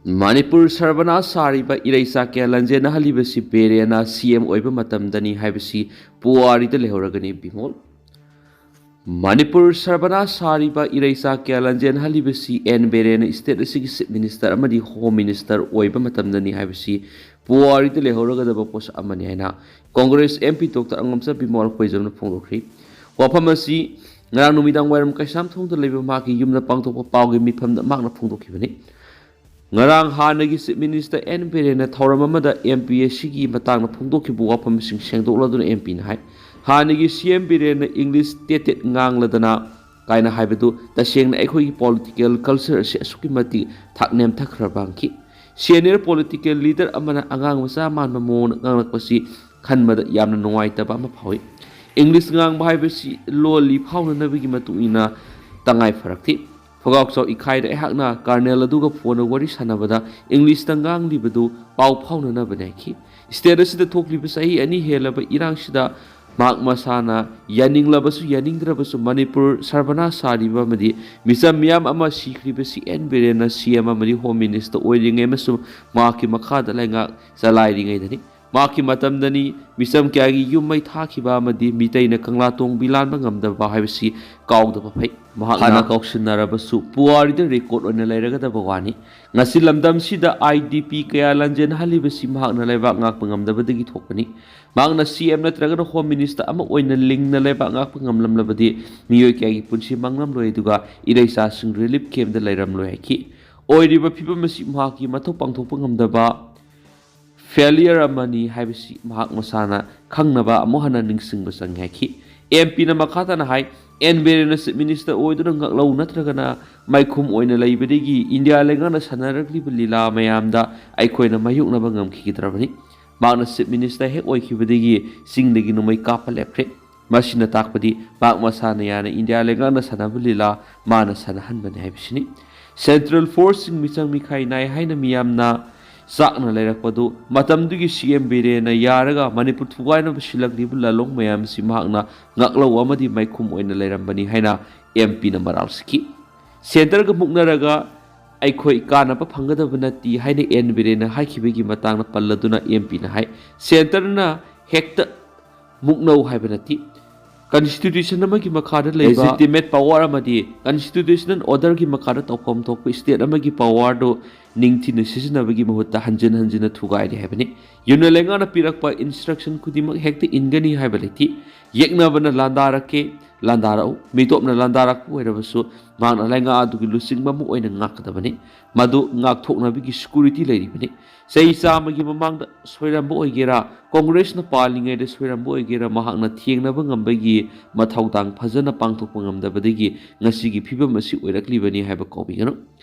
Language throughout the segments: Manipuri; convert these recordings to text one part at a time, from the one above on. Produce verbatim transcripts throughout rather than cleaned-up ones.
ꯃꯅꯤꯄꯨꯔ ꯁꯔꯕꯅꯥꯁ ꯁꯥꯔꯤꯕ ꯏꯔꯩꯆꯥ ꯀꯌꯥ ꯂꯥꯟꯖꯦꯟꯅꯍꯜꯂꯤꯕꯁꯤ ꯕꯤꯔꯦꯟꯅ ꯁꯤ ꯑꯦꯝ ꯑꯣꯏꯕ ꯃꯇꯝꯗꯅꯤ ꯍꯥꯏꯕꯁꯤ ꯄꯨꯋꯥꯔꯤꯗ ꯂꯩꯍꯧꯔꯒꯅꯤ ꯕꯤꯃꯣꯜ꯫ ꯃꯅꯤꯄꯨꯔ ꯁꯔꯕꯅꯥꯁ ꯁꯥꯔꯤꯕ ꯏꯔꯩꯆꯥ ꯀꯌꯥ ꯂꯥꯟꯖꯦꯟꯍꯜꯂꯤꯕꯁꯤ ꯑꯦꯟ ꯕꯤꯔꯦꯟꯅ ꯁ꯭ꯇꯦꯠ ꯑꯁꯤꯒꯤ ꯆꯤꯐ ꯃꯤꯅꯤꯁꯇꯔ ꯑꯃꯗꯤ ꯍꯣꯝ ꯃꯤꯅꯤꯁꯇꯔ ꯑꯣꯏꯕ ꯃꯇꯝꯗꯅꯤ ꯍꯥꯏꯕꯁꯤ ꯄꯨꯋꯥꯔꯤꯗ ꯂꯩꯍꯧꯔꯒꯗꯕ ꯄꯣꯠꯁꯛ ꯑꯃꯅꯤ ꯍꯥꯏꯅ Congress M P doctor ꯑꯉꯝꯆꯥ Bimol ꯀꯣꯏꯖꯝꯅ ꯐꯣꯡꯗꯣꯛꯈ꯭ꯔꯤ꯫ ꯋꯥꯐꯝ ꯑꯁꯤ ꯉꯔꯥꯡ ꯅꯨꯃꯤꯗꯥꯡ ꯋꯥꯏꯔꯝ ꯀꯩꯁꯥꯝꯊꯣꯡꯗ ꯂꯩꯕ ꯃꯍꯥꯛꯀꯤ ꯌꯨꯝꯗ ꯄꯥꯡꯊꯣꯛꯄ ꯄꯥꯎꯒꯤ ꯃꯤꯐꯝꯗ ꯃꯍꯥꯛꯅ ꯐꯣꯡꯗꯣꯛꯈꯤꯕꯅꯤ꯫ ꯉꯔꯥꯡ ꯍꯥꯟꯅꯒꯤ ꯆꯤꯐ ꯃꯤꯅꯤꯁꯇꯔ ꯑꯦꯟ ꯕꯤꯔꯦꯟꯅ ꯊꯧꯔꯝ ꯑꯃꯗ ꯑꯦꯝ ꯄꯤ ꯑꯁꯤꯒꯤ ꯃꯇꯥꯡꯗ ꯐꯣꯡꯗꯣꯛꯈꯤꯕ ꯋꯥꯐꯝꯁꯤꯡ ꯁꯦꯡꯗꯣꯛꯂꯗꯨꯅ ꯑꯦꯝ ꯄꯤꯅ ꯍꯥꯏ, ꯍꯥꯟꯅꯒꯤ ꯁꯤ ꯑꯦꯝ ꯕꯤꯔꯦꯟꯅ ꯏꯪꯂꯤꯁ ꯇꯦꯠ ꯇꯦꯠ ꯉꯥꯡꯂꯗꯅ ꯀꯥꯏꯅ ꯍꯥꯏꯕꯗꯨ ꯇꯁꯦꯡꯅ ꯑꯩꯈꯣꯏꯒꯤ ꯄꯣꯂꯤꯇꯤꯀꯦꯜ ꯀꯜꯆꯔ ꯑꯁꯤ ꯑꯁꯨꯛꯀꯤ ꯃꯇꯤꯛ ꯊꯥꯛ ꯅꯦꯝꯊꯈ꯭ꯔꯕ ꯍꯪꯈꯤ꯫ ꯁꯦꯅꯤꯌꯔ ꯄꯣꯂꯤꯇꯤꯀꯦꯜ ꯂꯤꯗꯔ ꯑꯃꯅ ꯑꯉꯥꯡ ꯃꯆꯥ ꯃꯥꯟꯕ ꯃꯑꯣꯡꯗ ꯉꯥꯡꯂꯛꯄꯁꯤ ꯈꯟꯕꯗ ꯌꯥꯝꯅ ꯅꯨꯡꯉꯥꯏꯇꯕ ꯑꯃ ꯐꯥꯎꯏ꯫ ꯏꯪꯂꯤꯁ ꯉꯥꯡꯕ ꯍꯥꯏꯕꯁꯤ ꯂꯣꯜ ꯂꯤ ꯐꯥꯎꯅꯅꯕꯒꯤ ꯃꯇꯨꯡ ꯏꯟꯅ ꯇꯉꯥꯏ ꯐꯔꯛꯇꯦ꯫ ꯐꯒꯥꯎꯆꯥꯎ ꯏꯈꯥꯏꯗ ꯑꯩꯍꯥꯛꯅ ꯀꯔꯅꯦꯜ ꯑꯗꯨꯒ ꯐꯣꯟꯗ ꯋꯥꯔꯤ ꯁꯥꯟꯅꯕꯗ ꯏꯪꯂꯤꯁꯇ ꯉꯥꯡꯂꯤꯕꯗꯨ ꯄꯥꯎ ꯐꯥꯎꯅꯅꯕꯅꯤ ꯍꯥꯏꯈꯤ꯫ ꯁ꯭ꯇꯦꯠ ꯑꯁꯤꯗ ꯊꯣꯛꯂꯤꯕ ꯆꯍꯤ ꯑꯅꯤ ꯍꯦꯜꯂꯕ ꯏꯔꯥꯡꯁꯤꯗ ꯃꯍꯥꯛ ꯃꯁꯥꯅ ꯌꯥꯅꯤꯡꯂꯕꯁꯨ ꯌꯥꯅꯤꯡꯗ꯭ꯔꯕꯁꯨ ꯃꯅꯤꯄꯨꯔ ꯁꯔꯕꯅꯥꯁ ꯁꯥꯔꯤꯕ ꯑꯃꯗꯤ ꯃꯤꯆꯝ ꯃꯤꯌꯥꯝ ꯑꯃ ꯁꯤꯈ꯭ꯔꯤꯕꯁꯤ ꯑꯦꯟ ꯕꯤꯔꯦꯟꯅ ꯁꯤ ꯑꯦꯝ ꯑꯃꯗꯤ ꯍꯣꯝ ꯃꯤꯅꯤꯁꯇꯔ ꯑꯣꯏꯔꯤꯉꯩ ꯑꯃꯁꯨꯡ ꯃꯍꯥꯛꯀꯤ ꯃꯈꯥꯗ ꯂꯩꯉꯥꯛ ꯆꯂꯥꯏꯔꯤꯉꯩꯗꯅꯤ꯫ ꯃꯍꯥꯛꯀꯤ ꯃꯇꯝꯗꯅꯤ ꯃꯤꯆꯝ ꯀꯌꯥꯒꯤ ꯌꯨꯝ ꯃꯩ ꯊꯥꯈꯤꯕ ꯑꯃꯗꯤ ꯃꯤꯇꯩꯅ ꯀꯪꯂꯥ ꯇꯣꯡꯕꯤ ꯂꯥꯟꯕ ꯉꯝꯗꯕ ꯍꯥꯏꯕꯁꯤ ꯀꯥꯎꯗꯕ ꯐꯩ꯫ ꯃꯍꯥꯛꯅ ꯍꯥꯟꯅ ꯀꯥꯎꯁꯤꯟꯅꯔꯕꯁꯨ ꯄꯨꯋꯥꯔꯤꯗ ꯔꯦꯀꯣꯔꯗ ꯑꯣꯏꯅ ꯂꯩꯔꯒꯗꯕ ꯋꯥꯅꯤ꯫ ꯉꯁꯤ ꯂꯝꯗꯝꯁꯤꯗ ꯑꯥꯏ ꯗꯤ ꯄꯤ ꯀꯌꯥ ꯂꯥꯟꯖꯦꯟꯍꯜꯂꯤꯕꯁꯤ ꯃꯍꯥꯛꯅ ꯂꯩꯕꯥꯛ ꯉꯥꯛꯄ ꯉꯝꯗꯕꯗꯒꯤ ꯊꯣꯛꯄꯅꯤ꯫ ꯃꯍꯥꯛꯅ ꯁꯤ ꯑꯦꯝ ꯅꯠꯇ꯭ꯔꯒꯅ ꯍꯣꯝ ꯃꯤꯅꯤꯁꯇꯔ ꯑꯃ ꯑꯣꯏꯅ ꯂꯤꯡꯅ ꯂꯩꯕꯥꯛ ꯉꯥꯛꯄ ꯉꯝꯂꯝꯂꯕꯗꯤ ꯃꯤꯑꯣꯏ ꯀꯌꯥꯒꯤ ꯄꯨꯟꯁꯤ ꯃꯥꯡꯂꯝꯂꯣꯏ, ꯑꯗꯨꯒ ꯏꯔꯩꯆꯥꯁꯤꯡ ꯔꯤꯂꯤꯐ ꯀꯦꯝꯗ ꯂꯩꯔꯝꯂꯣꯏ ꯍꯥꯏꯈꯤ꯫ ꯑꯣꯏꯔꯤꯕ ꯐꯤꯕꯝ ꯑꯁꯤ ꯃꯍꯥꯛꯀꯤ ꯃꯊꯧ ꯄꯥꯡꯊꯣꯛꯄ ꯉꯝꯗꯕ ꯐꯦꯂꯤꯌꯔ ꯑꯃꯅꯤ ꯍꯥꯏꯕꯁꯤ ꯃꯍꯥꯛ ꯃꯁꯥꯅ ꯈꯪꯅꯕ ꯑꯃꯨꯛ ꯍꯟꯅ ꯅꯤꯡꯁꯤꯡꯕ ꯆꯪꯉꯤ ꯍꯥꯏꯈꯤ꯫ ꯑꯦꯝ ꯄꯤꯅ ꯃꯈꯥ ꯇꯥꯅ ꯍꯥꯏ, ꯑꯦꯟ ꯕꯤꯔꯦꯟꯅ ꯆꯤꯐ ꯃꯤꯅꯤꯁꯇꯔ ꯑꯣꯏꯗꯨꯅ ꯉꯥꯛꯂꯧ ꯅꯠꯇ꯭ꯔꯒꯅ ꯃꯥꯏꯈꯨꯝ ꯑꯣꯏꯅ ꯂꯩꯕꯗꯒꯤ ꯏꯟꯗꯤꯌꯥ ꯂꯩꯉꯥꯛꯅ ꯁꯥꯟꯅꯔꯛꯂꯤꯕ ꯂꯤꯂꯥ ꯃꯌꯥꯝꯗ ꯑꯩꯈꯣꯏꯅ ꯃꯥꯌꯣꯛꯅꯕ ꯉꯝꯈꯤꯒꯗ꯭ꯔꯕꯅꯤ꯫ ꯃꯍꯥꯛꯅ ꯆꯤꯐ ꯃꯤꯅꯤꯁꯇꯔ ꯍꯦꯛ ꯑꯣꯏꯈꯤꯕꯗꯒꯤ ꯆꯤꯡꯗꯒꯤ ꯅꯣꯡꯃꯩ ꯀꯥꯞꯄ ꯂꯦꯞꯈ꯭ꯔꯦ꯫ ꯃꯁꯤꯅ ꯇꯥꯛꯄꯗꯤ ꯃꯍꯥꯛ ꯃꯁꯥꯅ ꯌꯥꯅ ꯏꯟꯗꯤꯌꯥ ꯂꯩꯉꯥꯛꯅ ꯁꯥꯟꯅꯕ ꯂꯤꯂꯥ ꯃꯥꯅ ꯁꯥꯟꯅꯍꯟꯕꯅꯤ ꯍꯥꯏꯕꯁꯤꯅꯤ꯫ ꯁꯦꯟꯇ꯭ꯔꯦꯜ ꯐꯣꯔꯁꯁꯤꯡ ꯃꯤꯆꯪ ꯃꯤꯈꯥꯏ ꯅꯥꯏ ꯍꯥꯏꯅ ꯃꯤꯌꯥꯝꯅ ꯆꯥꯛꯅ ꯂꯩꯔꯛꯄꯗꯨ ꯃꯇꯝꯗꯨꯒꯤ ꯁꯤ ꯑꯦꯝ ꯕꯤꯔꯦꯟꯅ ꯌꯥꯔꯒ ꯃꯅꯤꯄꯨꯔ ꯊꯨꯒꯥꯏꯅꯕ ꯁꯤꯜꯂꯛꯂꯤꯕ ꯂꯥꯂꯣꯡ ꯃꯌꯥꯝꯁꯤ ꯃꯍꯥꯛꯅ ꯉꯥꯛꯂꯧ ꯑꯃꯗꯤ ꯃꯥꯏꯈꯨꯝ ꯑꯣꯏꯅ ꯂꯩꯔꯝꯕꯅꯤ ꯍꯥꯏꯅ ꯑꯦꯝ ꯄꯤꯅ ꯃꯔꯥꯜ ꯁꯤꯈꯤ꯫ ꯁꯦꯟꯇꯔꯒ ꯃꯨꯛꯅꯔꯒ ꯑꯩꯈꯣꯏ ꯀꯥꯟꯅꯕ ꯐꯪꯒꯗꯕ ꯅꯠꯇꯦ ꯍꯥꯏꯅ ꯑꯦꯟ ꯕꯤꯔꯦꯟꯅ ꯍꯥꯏꯈꯤꯕꯒꯤ ꯃꯇꯥꯡꯗ ꯄꯜꯂꯗꯨꯅ ꯑꯦꯝ ꯄꯤꯅ ꯍꯥꯏ, ꯁꯦꯟꯇꯔꯅ ꯍꯦꯛꯇ ꯃꯨꯛꯅꯧ ꯍꯥꯏꯕ ꯅꯠꯇꯦ꯫ ꯀꯟꯁꯇꯤꯇ꯭ꯌꯨꯁꯟ ꯑꯃꯒꯤ ꯃꯈꯥꯗ ꯂꯩꯕ ꯂꯦꯖꯤꯇꯤꯃꯦꯠ ꯄꯋꯥꯔ ꯑꯃꯗꯤ ꯀꯟꯁꯇꯤꯇ꯭ꯌꯨꯁꯅꯦꯜ ꯑꯣꯔꯗꯔꯒꯤ ꯃꯈꯥꯗ ꯇꯧꯐꯝ ꯊꯣꯛꯄ ꯁ꯭ꯇꯦꯠ ꯑꯃꯒꯤ ꯄꯋꯥꯔꯗꯨ ꯅꯤꯡꯊꯤꯅ ꯁꯤꯖꯤꯟꯅꯕꯒꯤ ꯃꯍꯨꯠꯇ ꯍꯟꯖꯤꯟ ꯍꯟꯖꯤꯟꯅ ꯊꯨꯒꯥꯏꯔꯦ ꯍꯥꯏꯕꯅꯤ꯫ ꯌꯨꯝꯅ ꯂꯩꯉꯥꯛꯅ ꯄꯤꯔꯛꯄ ꯏꯟꯁꯇ꯭ꯔꯛꯁꯟ ꯈꯨꯗꯤꯡꯃꯛ ꯍꯦꯛꯇ ꯏꯟꯒꯅꯤ ꯍꯥꯏꯕ ꯂꯩꯇꯦ꯫ ꯌꯦꯛꯅꯕꯅ ꯂꯥꯟꯗꯥꯔꯛꯀꯦ, ꯂꯥꯟꯗꯥꯔꯛꯎ, ꯃꯤꯇꯣꯞꯅ ꯂꯥꯟꯗꯥꯔꯛꯄ ꯑꯣꯏꯔꯕꯁꯨ ꯃꯍꯥꯛꯅ ꯂꯩꯉꯥꯛ ꯑꯗꯨꯒꯤ ꯂꯨꯆꯤꯡꯕ ꯑꯃ ꯑꯣꯏꯅ ꯉꯥꯛꯀꯗꯕꯅꯤ꯫ ꯃꯗꯨ ꯉꯥꯛꯊꯣꯛꯅꯕꯒꯤ ꯁꯦꯀ꯭ꯌꯨꯔꯤꯇꯤ ꯂꯩꯔꯤꯕꯅꯤ꯫ ꯆꯍꯤ ꯆꯥꯝꯃꯒꯤ ꯃꯃꯥꯡꯗ ꯁꯣꯏꯔꯝꯕ ꯑꯣꯏꯒꯦꯔꯥ, ꯀꯣꯡꯒ꯭ꯔꯦꯁꯅ ꯄꯥꯜꯂꯤꯉꯩꯗ ꯁꯣꯏꯔꯝꯕ ꯑꯣꯏꯒꯦꯔꯥ, ꯃꯍꯥꯛꯅ ꯊꯦꯡꯅꯕ ꯉꯝꯕꯒꯤ ꯃꯊꯧꯗꯥꯡ ꯐꯖꯅ ꯄꯥꯡꯊꯣꯛꯄ ꯉꯝꯗꯕꯗꯒꯤ ꯉꯁꯤꯒꯤ ꯐꯤꯕꯝ ꯑꯁꯤ ꯑꯣꯏꯔꯛꯂꯤꯕꯅꯤ ꯍꯥꯏꯕ ꯀꯥꯎꯕꯤꯒꯅꯨ꯫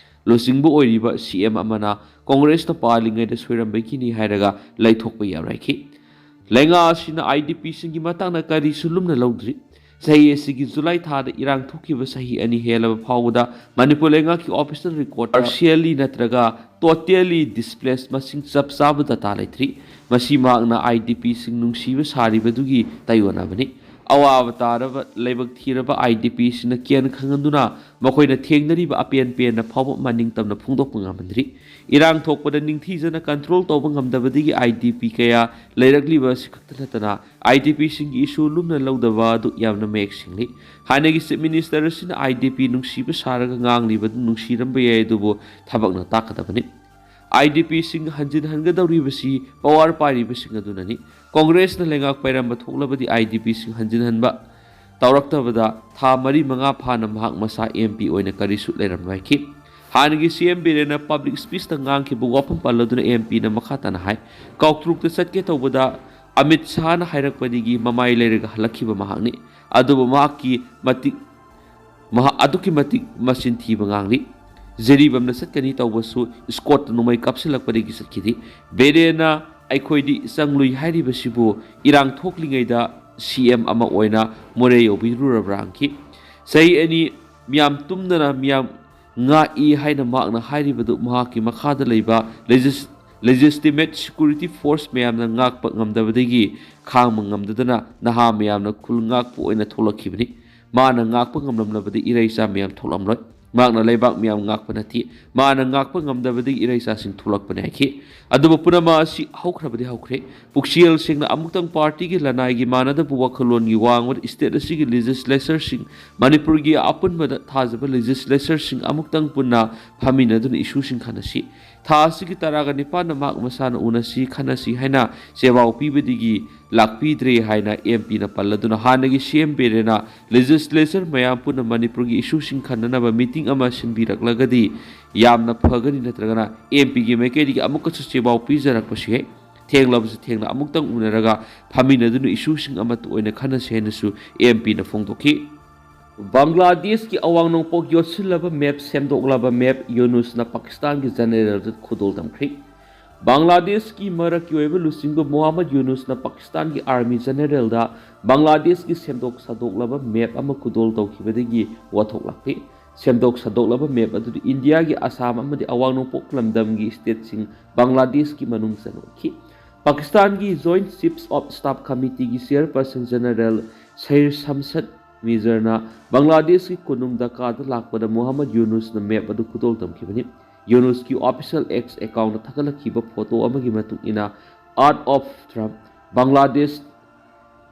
ꯂꯨꯆꯤꯡꯕ ꯑꯣꯏꯔꯤꯕ ꯁꯤ ꯑꯦꯝ ꯑꯃꯅ ꯀꯣꯡꯒ꯭ꯔꯦꯁꯅ ꯄꯥꯜꯂꯤꯉꯩꯗ ꯁꯣꯏꯔꯝꯕꯒꯤꯅꯤ ꯍꯥꯏꯔꯒ ꯂꯩꯊꯣꯛꯄ ꯌꯥꯔꯣꯏꯈꯤ꯫ ꯂꯩꯉꯥꯛ ꯑꯁꯤꯅ ꯑꯥꯏ ꯗꯤ ꯄꯤꯁꯤꯡꯒꯤ ꯃꯇꯥꯡꯗ ꯀꯔꯤꯁꯨ ꯂꯨꯝꯅ ꯂꯧꯗ꯭ꯔꯤ꯫ ꯆꯍꯤ ꯑꯁꯤꯒꯤ ꯖꯨꯂꯥꯏ ꯊꯥꯗ ꯏꯔꯥꯡ ꯊꯣꯛꯈꯤꯕ ꯆꯍꯤ ꯑꯅꯤ ꯍꯦꯜꯂꯕ ꯐꯥꯎꯕꯗ ꯃꯅꯤꯄꯨꯔ ꯂꯩꯉꯥꯛꯀꯤ ꯑꯣꯐꯤꯁꯤꯌꯦꯜ ꯔꯦꯀꯣꯔꯗ ꯄꯥꯔꯁꯤꯌꯦꯜꯂꯤ ꯅꯠꯇ꯭ꯔꯒ ꯇꯣꯇꯦꯜꯂꯤ ꯗꯤꯁꯄ꯭ꯂꯦꯁ ꯃꯁꯤꯡ ꯆꯞ ꯆꯥꯕ ꯗꯇꯥ ꯂꯩꯇ꯭ꯔꯤ꯫ ꯃꯁꯤ ꯃꯍꯥꯛꯅ ꯑꯥꯏ ꯗꯤ ꯄꯤꯁꯤꯡ ꯅꯨꯡꯁꯤꯕ ꯁꯥꯔꯤꯕꯗꯨꯒꯤ ꯇꯥꯏꯑꯣꯟꯅꯕꯅꯤ꯫ ꯑꯋꯥꯕ ꯇꯥꯔꯕ ꯂꯥꯏꯕꯛ ꯊꯤꯔꯕ ꯑꯥꯏ ꯗꯤ ꯄꯤꯁꯤꯡꯅ ꯀꯦꯟ ꯈꯪꯍꯟꯗꯨꯅ ꯃꯈꯣꯏꯅ ꯊꯦꯡꯅꯔꯤꯕ ꯑꯄꯦꯟ ꯄꯦꯟꯅ ꯐꯥꯎꯕ ꯃꯅꯤꯡ ꯇꯝꯅ ꯐꯣꯡꯗꯣꯛꯄ ꯉꯝꯍꯟꯗ꯭ꯔꯤ꯫ ꯏꯔꯥꯡ ꯊꯣꯛꯄꯗ ꯅꯤꯡꯊꯤꯖꯅ ꯀꯟꯇ꯭ꯔꯣꯜ ꯇꯧꯕ ꯉꯝꯗꯕꯗꯒꯤ ꯑꯥꯏ ꯗꯤ ꯄꯤ ꯀꯌꯥ ꯂꯩꯔꯛꯂꯤꯕ ꯑꯁꯤ ꯈꯛꯇ ꯅꯠꯇꯅ ꯑꯥꯏ ꯗꯤ ꯄꯤꯁꯤꯡꯒꯤ ꯏꯁꯨ ꯂꯨꯝꯅ ꯂꯧꯗꯕ ꯑꯗꯨ ꯌꯥꯝꯅ ꯃꯌꯦꯛ ꯁꯦꯡꯂꯤ꯫ ꯍꯥꯟꯅꯒꯤ ꯆꯤꯐ ꯃꯤꯅꯤꯁꯇꯔ ꯑꯁꯤꯅ ꯑꯥꯏ ꯗꯤ ꯄꯤ ꯅꯨꯡꯁꯤꯕ ꯁꯥꯔꯒ ꯉꯥꯡꯂꯤꯕꯗꯨ ꯅꯨꯡꯁꯤꯔꯝꯕ ꯌꯥꯏ, ꯑꯗꯨꯕꯨ ꯊꯕꯛꯅ ꯇꯥꯛꯀꯗꯕꯅꯤ꯫ ꯑꯥꯏ ꯗꯤ ꯄꯤꯁꯤꯡ ꯍꯟꯖꯤꯟꯍꯟꯒꯗꯧꯔꯤꯕꯁꯤ ꯄꯋꯥꯔ ꯄꯥꯏꯔꯤꯕꯁꯤꯡ ꯑꯗꯨꯅꯅꯤ꯫ ꯀꯣꯡꯒ꯭ꯔꯦꯁꯅ ꯂꯩꯉꯥꯛ ꯄꯥꯏꯔꯝꯕ ꯊꯣꯛꯂꯕꯗꯤ ꯑꯥꯏ ꯗꯤ ꯄꯤꯁꯤꯡ ꯍꯟꯖꯤꯟꯍꯟꯕ ꯇꯧꯔꯛꯇꯕꯗ ꯊꯥ ꯃꯔꯤ ꯃꯉꯥ ꯐꯥꯅ ꯃꯍꯥꯛ ꯃꯁꯥ ꯑꯦꯝ ꯄꯤ ꯑꯣꯏꯅ ꯀꯔꯤꯁꯨ ꯂꯩꯔꯝꯂꯣꯏꯈꯤ꯫ ꯍꯥꯟꯅꯒꯤ ꯁꯤ ꯑꯦꯝ ꯕꯤꯔꯦꯟꯅ ꯄꯕ꯭ꯂꯤꯛ ꯁ꯭ꯄꯤꯆꯇ ꯉꯥꯡꯈꯤꯕ ꯋꯥꯐꯝ ꯄꯜꯂꯗꯨꯅ ꯑꯦꯝ ꯄꯤꯅ ꯃꯈꯥ ꯇꯥꯅ ꯍꯥꯏ, ꯀꯥꯎꯇ꯭ꯔꯨꯛꯇ ꯆꯠꯀꯦ ꯇꯧꯕꯗ ꯑꯃꯤꯠ ꯁꯥꯍꯅ ꯍꯥꯏꯔꯛꯄꯗꯒꯤ ꯃꯃꯥꯏ ꯂꯩꯔꯒ ꯍꯜꯂꯛꯈꯤꯕ ꯃꯍꯥꯛꯅꯤ꯫ ꯑꯗꯨꯕꯨ ꯃꯍꯥꯛꯀꯤ ꯃꯇꯤꯛ ꯃꯍꯥꯛ ꯑꯗꯨꯛꯀꯤ ꯃꯇꯤꯛ ꯃꯆꯤꯟ ꯊꯤꯕ ꯉꯥꯡꯂꯤ꯫ ꯖꯤꯔꯤꯕꯥꯝꯗ ꯆꯠꯀꯅꯤ ꯇꯧꯕꯁꯨ ꯏꯁꯀꯣꯔꯠꯇ ꯅꯣꯡꯃꯩ ꯀꯥꯞꯁꯤꯜꯂꯛꯄꯗꯒꯤ ꯆꯠꯈꯤꯗꯦ꯫ ꯕꯤꯔꯦꯟꯅ ꯑꯩꯈꯣꯏꯗꯤ ꯆꯪꯂꯨꯏ ꯍꯥꯏꯔꯤꯕꯁꯤꯕꯨ ꯏꯔꯥꯡ ꯊꯣꯛꯂꯤꯉꯩꯗ ꯁꯤ ꯑꯦꯝ ꯑꯃ ꯑꯣꯏꯅ ꯃꯣꯔꯦ ꯌꯧꯕꯤꯔꯨꯔꯕ꯭ꯔꯥ ꯍꯪꯈꯤ꯫ ꯆꯍꯤ ꯑꯅꯤ ꯃꯤꯌꯥꯝ ꯇꯨꯝꯗꯅ ꯃꯤꯌꯥꯝ ꯉꯥꯛꯏ ꯍꯥꯏꯅ ꯃꯍꯥꯛꯅ ꯍꯥꯏꯔꯤꯕꯗꯨ ꯃꯍꯥꯛꯀꯤ ꯃꯈꯥꯗ ꯂꯩꯕ ꯂꯦꯖꯤꯁ-, legitimate security force ꯃꯌꯥꯝꯅ ꯉꯥꯛꯄ ꯉꯝꯗꯕꯗꯒꯤ ꯈꯥꯡꯕ ꯉꯝꯗꯗꯅ ꯅꯍꯥ ꯃꯌꯥꯝꯅ ꯈꯨꯜ ꯉꯥꯛꯄ ꯑꯣꯏꯅ ꯊꯣꯛꯂꯛꯈꯤꯕꯅꯤ꯫ ꯃꯥꯅ ꯉꯥꯛꯄ ꯉꯝꯂꯝꯂꯕꯗꯤ ꯏꯔꯩꯆꯥ ꯃꯌꯥꯝ ꯊꯣꯛꯂꯝꯂꯣꯏ꯫ ꯃꯍꯥꯛꯅ ꯂꯩꯕꯥꯛ ꯃꯌꯥꯝ ꯉꯥꯛꯄ ꯅꯠꯇꯦ, ꯃꯥꯅ ꯉꯥꯛꯄ ꯉꯝꯗꯕꯗꯒꯤ ꯏꯔꯩꯆꯥꯁꯤꯡ ꯊꯣꯛꯂꯛꯄꯅꯤ ꯍꯥꯏꯈꯤ꯫ ꯑꯗꯨꯕꯨ ꯄꯨꯝꯅꯃꯛ ꯑꯁꯤ ꯍꯧꯈ꯭ꯔꯕꯗꯤ ꯍꯧꯈ꯭ꯔꯦ꯫ ꯄꯨꯛꯆꯦꯜ ꯁꯦꯡꯅ ꯑꯃꯨꯛꯇꯪ ꯄꯥꯔꯇꯤꯒꯤ ꯂꯅꯥꯏꯒꯤ ꯃꯥꯟꯅꯗꯕ ꯋꯥꯈꯜꯂꯣꯟꯒꯤ ꯋꯥꯡꯃꯗ state ꯑꯁꯤꯒꯤ legislatorꯁꯤꯡ, ꯃꯅꯤꯄꯨꯔꯒꯤ ꯑꯄꯨꯟꯕꯗ ꯊꯥꯖꯕ legislatorꯁꯤꯡ ꯑꯃꯨꯛꯇꯪ ꯄꯨꯟꯅ ꯐꯝꯃꯤꯟꯅꯗꯨꯅ issueꯁꯤꯡ ꯈꯟꯅꯁꯤ꯫ ꯊꯥ ꯑꯁꯤꯒꯤ ꯇꯔꯥꯒ ꯅꯤꯄꯥꯟꯗ ꯃꯍꯥꯛ ꯃꯁꯥꯅ ꯎꯅꯁꯤ, ꯈꯟꯅꯁꯤ ꯍꯥꯏꯅ ꯆꯦꯕꯥꯎ ꯄꯤꯕꯗꯒꯤ ꯂꯥꯛꯄꯤꯗ꯭ꯔꯦ ꯍꯥꯏꯅ MPꯅ ꯄꯜꯂꯗꯨꯅ ꯍꯥꯟꯅꯒꯤ CM ꯕꯤꯔꯦꯟꯅ legislator ꯃꯌꯥꯝ ꯄꯨꯟꯅ ꯃꯅꯤꯄꯨꯔꯒꯤ issueꯁꯤꯡ ꯈꯟꯅꯅꯕ meeting ꯑꯃ ꯁꯤꯟꯕꯤꯔꯛꯂꯒꯗꯤ ꯌꯥꯝꯅ ꯐꯒꯅꯤ, ꯅꯠꯇ꯭ꯔꯒꯅ MPꯒꯤ ꯃꯥꯏꯀꯩꯗꯒꯤ ꯑꯃꯨꯛꯀꯁꯨ ꯆꯦꯕꯥꯎ ꯄꯤꯖꯔꯛꯄꯁꯨ ꯌꯥꯏ꯫ ꯊꯦꯡꯂꯕꯁꯨ ꯊꯦꯡꯅ ꯑꯃꯨꯛꯇꯪ ꯎꯅꯔꯒ ꯐꯝꯃꯤꯟꯅꯗꯨꯅ issueꯁꯤꯡ ꯑꯃꯠꯇ ꯑꯣꯏꯅ ꯈꯟꯅꯁꯤ ꯍꯥꯏꯅꯁꯨ MPꯅ ꯐꯣꯡꯗꯣꯛꯈꯤ꯫ ꯕꯪꯒ꯭ꯂꯥꯗꯦꯁꯀꯤ ꯑꯋꯥꯡ ꯅꯣꯡꯄꯣꯛ ꯌꯣꯠꯁꯤꯜꯂꯕ map, ꯁꯦꯝꯗꯣꯛꯂꯕ map ꯌꯨꯅꯨꯁꯅ ꯄꯥꯀꯤꯁꯇꯥꯟꯒꯤ ꯖꯦꯅꯦꯔꯦꯜꯗ ꯈꯨꯗꯣꯜ ꯇꯝꯈ꯭ꯔꯦ꯫ ꯕꯪꯒ꯭ꯂꯥꯗꯦꯁꯀꯤ ꯃꯔꯛꯀꯤ ꯑꯣꯏꯕ ꯂꯨꯆꯤꯡꯕ ꯃꯣꯍꯥꯃꯗ ꯌꯨꯅꯨꯁꯅ ꯄꯥꯀꯤꯁꯇꯥꯟꯒꯤ ꯑꯥꯔꯃꯤ ꯖꯦꯅꯦꯔꯦꯜꯗ ꯕꯪꯒ꯭ꯂꯥꯗꯦꯁꯀꯤ ꯁꯦꯝꯗꯣꯛ ꯁꯥꯗꯣꯛꯂꯕ map ꯑꯃ ꯈꯨꯗꯣꯜ ꯇꯧꯈꯤꯕꯗꯒꯤ ꯋꯥꯊꯣꯛ ꯂꯥꯛꯈꯤ꯫ ꯁꯦꯝꯗꯣꯛ ꯁꯥꯗꯣꯛꯂꯕ map ꯑꯗꯨꯗ ꯏꯟꯗꯤꯌꯥꯒꯤ ꯑꯁꯥꯝ ꯑꯃꯗꯤ ꯑꯋꯥꯡ ꯅꯣꯡꯄꯣꯛ ꯂꯝꯗꯝꯒꯤ stateꯁꯤꯡ ꯕꯪꯒ꯭ꯂꯥꯗꯦꯁꯀꯤ ꯃꯅꯨꯡ ꯆꯟꯈꯤ꯫ ꯄꯥꯀꯤꯁꯇꯥꯟꯒꯤ Joint Chiefs of Staff Committeeꯒꯤ chairperson General ꯁꯩꯔ ꯁꯝꯁꯠ ꯃꯤꯖꯔꯅ ꯕꯪꯒ꯭ꯂꯥꯗꯦꯁꯀꯤ ꯀꯣꯅꯨꯡ ꯙꯥꯀꯥꯗ ꯂꯥꯛꯄꯗ ꯃꯣꯍꯥꯃꯗ ꯌꯨꯅꯨꯁꯅ map ꯑꯗꯨ ꯈꯨꯗꯣꯜ ꯇꯝꯈꯤꯕꯅꯤ꯫ ꯌꯨꯅꯨꯁꯀꯤ official X accountꯇ ꯊꯥꯒꯠꯂꯛꯈꯤꯕ photo ꯑꯃꯒꯤ ꯃꯇꯨꯡ ꯏꯟꯅ, Art of Triumph, Bangladesh